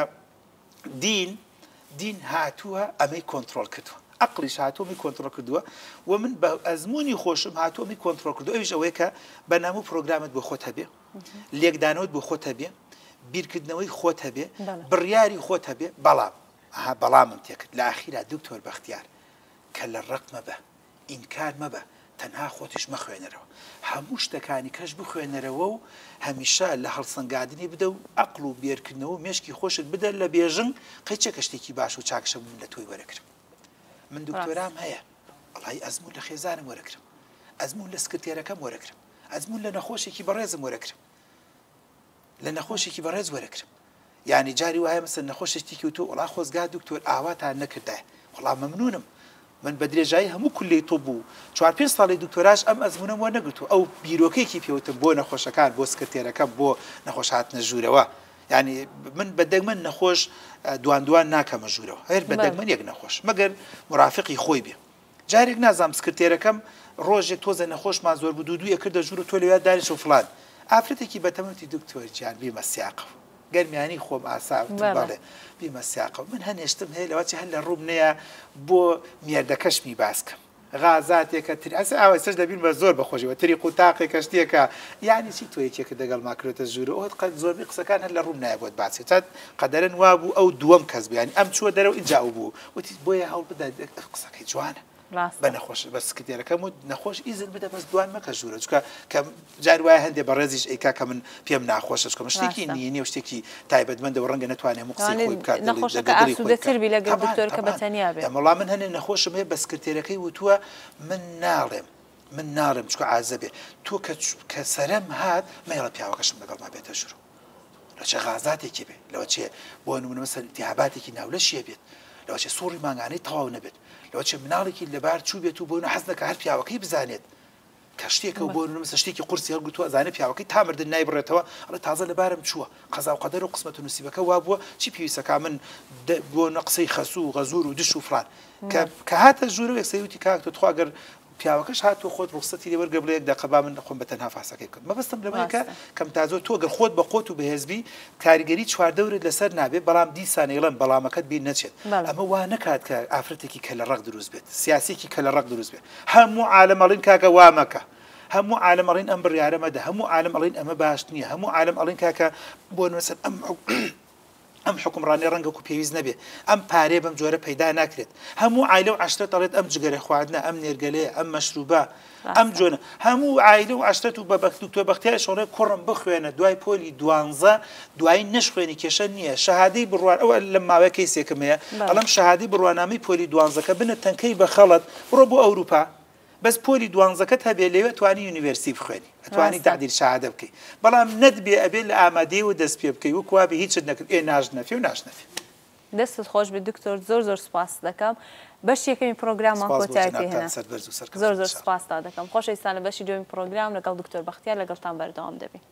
دین دین هاتووە ئەمەی کۆنترۆڵ کردووە ئەقلیش هاتووە ئەمەی کۆنترۆڵ کردووە و من بە ئەزموونی خۆشم هاتووە ئەمەی کۆنترۆڵ کردووە ئەویش ئەوەیە کە بەرنامە و پرۆگرامت بۆ خۆت هەبێ لێکدانەوەت بۆ خۆت هەبێ بیرکردنەوەی خۆت هەبێ بڕیاری خۆت هەبێ بەڵام ئەها بەڵامم تێکرد لە ئاخیرا دکتۆر بەختیار کە لە ڕق مەبە ئینکار مەبە تەنها خۆتیش مەخوێنەرەوە هەموو شتەکانی کەش بخوێنەرەوە و هەمیشە لە هەڵسەنگادنی بدە و ئەقڵ و بێرکردنەوە و مێشکی خۆشت بدە لە بێژنگ قەیچێکە شتێکی باش و چاکشە من لە تۆی وەرەگرم من دکتۆرام هەیە وەڵایی ئەزموون لە خێزانم وەرەگرم ئەزموون لە سکرتێرەکەم وەرەگرم ئەزموون لە نەخۆشێکی بەڕێزم وەرەگرم لە نەخۆشێکی بەڕێز وەرەگرم یانی جاری وایە مەسەن نەخۆشێک شتێکی وتووە وەڵا خۆزگا دکتۆر ئاواتان نەکردایە وەڵا مەمنونم من بە درێژایی هەموو کولەی طب و چوار پێنج ساڵی دکتۆراش ئەم ئەزمونەم وەرنەگرتووە ئەو بیرۆکەیەکی پێوتم بۆ نەخۆشەکان بۆ سکرتێرەکەم بۆ نەخۆش هاتنە ژوورەوە یعنی من بە دەگمەن نەخۆش دوان دوان ناکەمە ژوورەوە هەر بە دەگمەن یەک نەخۆش مەگەر مرافقی خۆی بێ جارێک نازانم سکرتێرەکەم ڕۆژێک تۆزێ نەخۆشمان زۆر بوو دوو دووی ئەکردە ژوور و تۆ لەویا دانیشە و فڵان. ئافرەتێکی بەتەمەن وتی دکتۆر گیان بیمە سیاقەوە. گەرمیانی خۆم ئاسا وتم بەڵێ بیمە سیاقەوە. من هەنێ شتم هەیە لەوەچێ هەر لە ڕووم نەیە بۆ مێردەکەشمی باس کەم. غازاتێکە تری ئەسە ئاوا ئێستاش لەبیرمە زۆر بە خۆشیەوە تریق و تاقێکە شتێکە یانی چی تۆ یەکێکت لەگەڵما کرۆتە ژوورەوە ئەوت قەت زۆربەی قسەکان هەر لە ڕووم نایە بۆت باسی چات قەدەرەن وابوو ئەو دووەم کەس بوو یانی ئەم چووە دەرەوە ئینجا ئەو بوو وتی بۆیە هەوڵ بدە قسەکەی جوانە بە نەخۆش بە سکرتێرەکەم وت نەخۆش ئیزن بدە بەس دوان مەکە ژوورە چکە کە جار وایە هەندێ بەڕێزیش ئەیکا کە من پێم ناخۆشە چکە من شتێکی نیە و شتێکی تایبەتمەندە و ڕەنگە نەتوانێ هەموو قسەی خۆی بکات نەخۆشەکە ئاسوودەتر بی لەگەڵ دکتۆر کە بە تەنیا بێ وەڵا من هەنێ نەخۆشم هەیە بە سکرتێرەکەی وتووە من ناڵێم من ناڵێم چکە عازە بێ تۆ کە سەرم هات مەیڵە پیاوەکەشم لەگەڵما بێتە ژوورەوە لەوەچێ غازاتێکی بێ لەوەچێ بۆ نمونە مەسەن التهاباتێکی ناولەشیە بێت لەوەچێ سوڕی مانگانەی تەواو نەبێت لەوەچێ مناڵێکی لەبار چوو بێت و بۆ حەز نەکا هەر پیاوەکەی بزانێت کە شتێکە و بۆ نمونە مەسەن شتێکی قورسی هەڵگرتووە ئەزانێت پیاوەکەی تا مردن نایبڕێتەوە ئەڵێ تازە لەبارم چووە قەزا و قەدەر و قسمەت و نسیبەکە وابووە چی پێویستەکا من بۆ نە قسەی خەسوو و غەزور و دش و فڵان کە کە هاتە ژوورەوە یەکسەر وتی کاک تۆ تخوا گەر پیاوەکەش هات تۆ خۆت ڕوخسەتی لێ وەرگرە بڵێ یەک دەقە با من خۆم بە تەنها فاسەکەی بکەم مەبەستم لەوەیە کە کەم تا زۆر تۆ گەر خۆت بە قۆت و بەهێز بی کاریگەری چواردەورت لەسەر نابێ بەڵام دیسان ئەیڵێم بەڵامەکەت بیر نەچێت ئەمە وا نەکات کە ئافرەتێکی کەلە ڕەق دروست بێت سیاسێکی کەلە ڕەق دروست بێت هەموو عالەم ئەڵین کاکە وا مەکە هەموو عالەم ئەڵین ئەم بڕیارە مەدە هەموو عالەم ئەڵین ئەمە باش نییە هەموو عالەم ئەڵین کاکە بۆ نووسەر ئەم ئەم حوکمڕانیە ڕەنگە وەکو پێویست نەبێ، ئەم پارەیە بەم جۆرە پەیدا ناکرێت، هەموو عایلە و عەشرەت ئەڵێت ئەم جگەرە خواردنە، ئەم نێرگەلەیە، ئەم مەشروبە، ئەم جۆنە، هەموو عایلە و عەشرەت و بە دکتۆر بەختیاریش ئەڵێ کوڕم بخوێنە دوای پۆلی دوانزە دوایی نەشخوێنی کێشە نییە، شەهادەی بڕوا ئەوە لەم ماوەیە کەیسێکم هەیە ئەڵێم شەهادەی بڕوانامەی پۆلی دوانزەکە بنە تەنکەی بە خەڵت بڕۆ بۆ ئەوروپا، بەس پۆلی دوانزەکەت هەبێ لەوێ ئەتوانی university بخوێنی ئەتوانی تەعدیل شەهادە بکەی بەڵام نەتبێ ئەبێ لە ئامادەیەوە دەست پێ بکەی وەک وابێ هیچت نەکرد ئێ ناشنەفێ و ناشنەفێ. دەستت خۆش بێت دکتۆر زۆر زۆر سوپاست دەکەم بەشی یەکەمی پڕۆگراممان سپاس بۆ کۆتایی پێ جەنابتان هێنا سەربەرز و سەرکەوتوو زۆر ان زۆر شاء اللە. سوپاستان دەکەم خۆشەویستان لە بەشی دووەمی پڕۆگرام لەگەڵ دکتۆر بەختیار لەگەڵتان بەردەوام دەبین.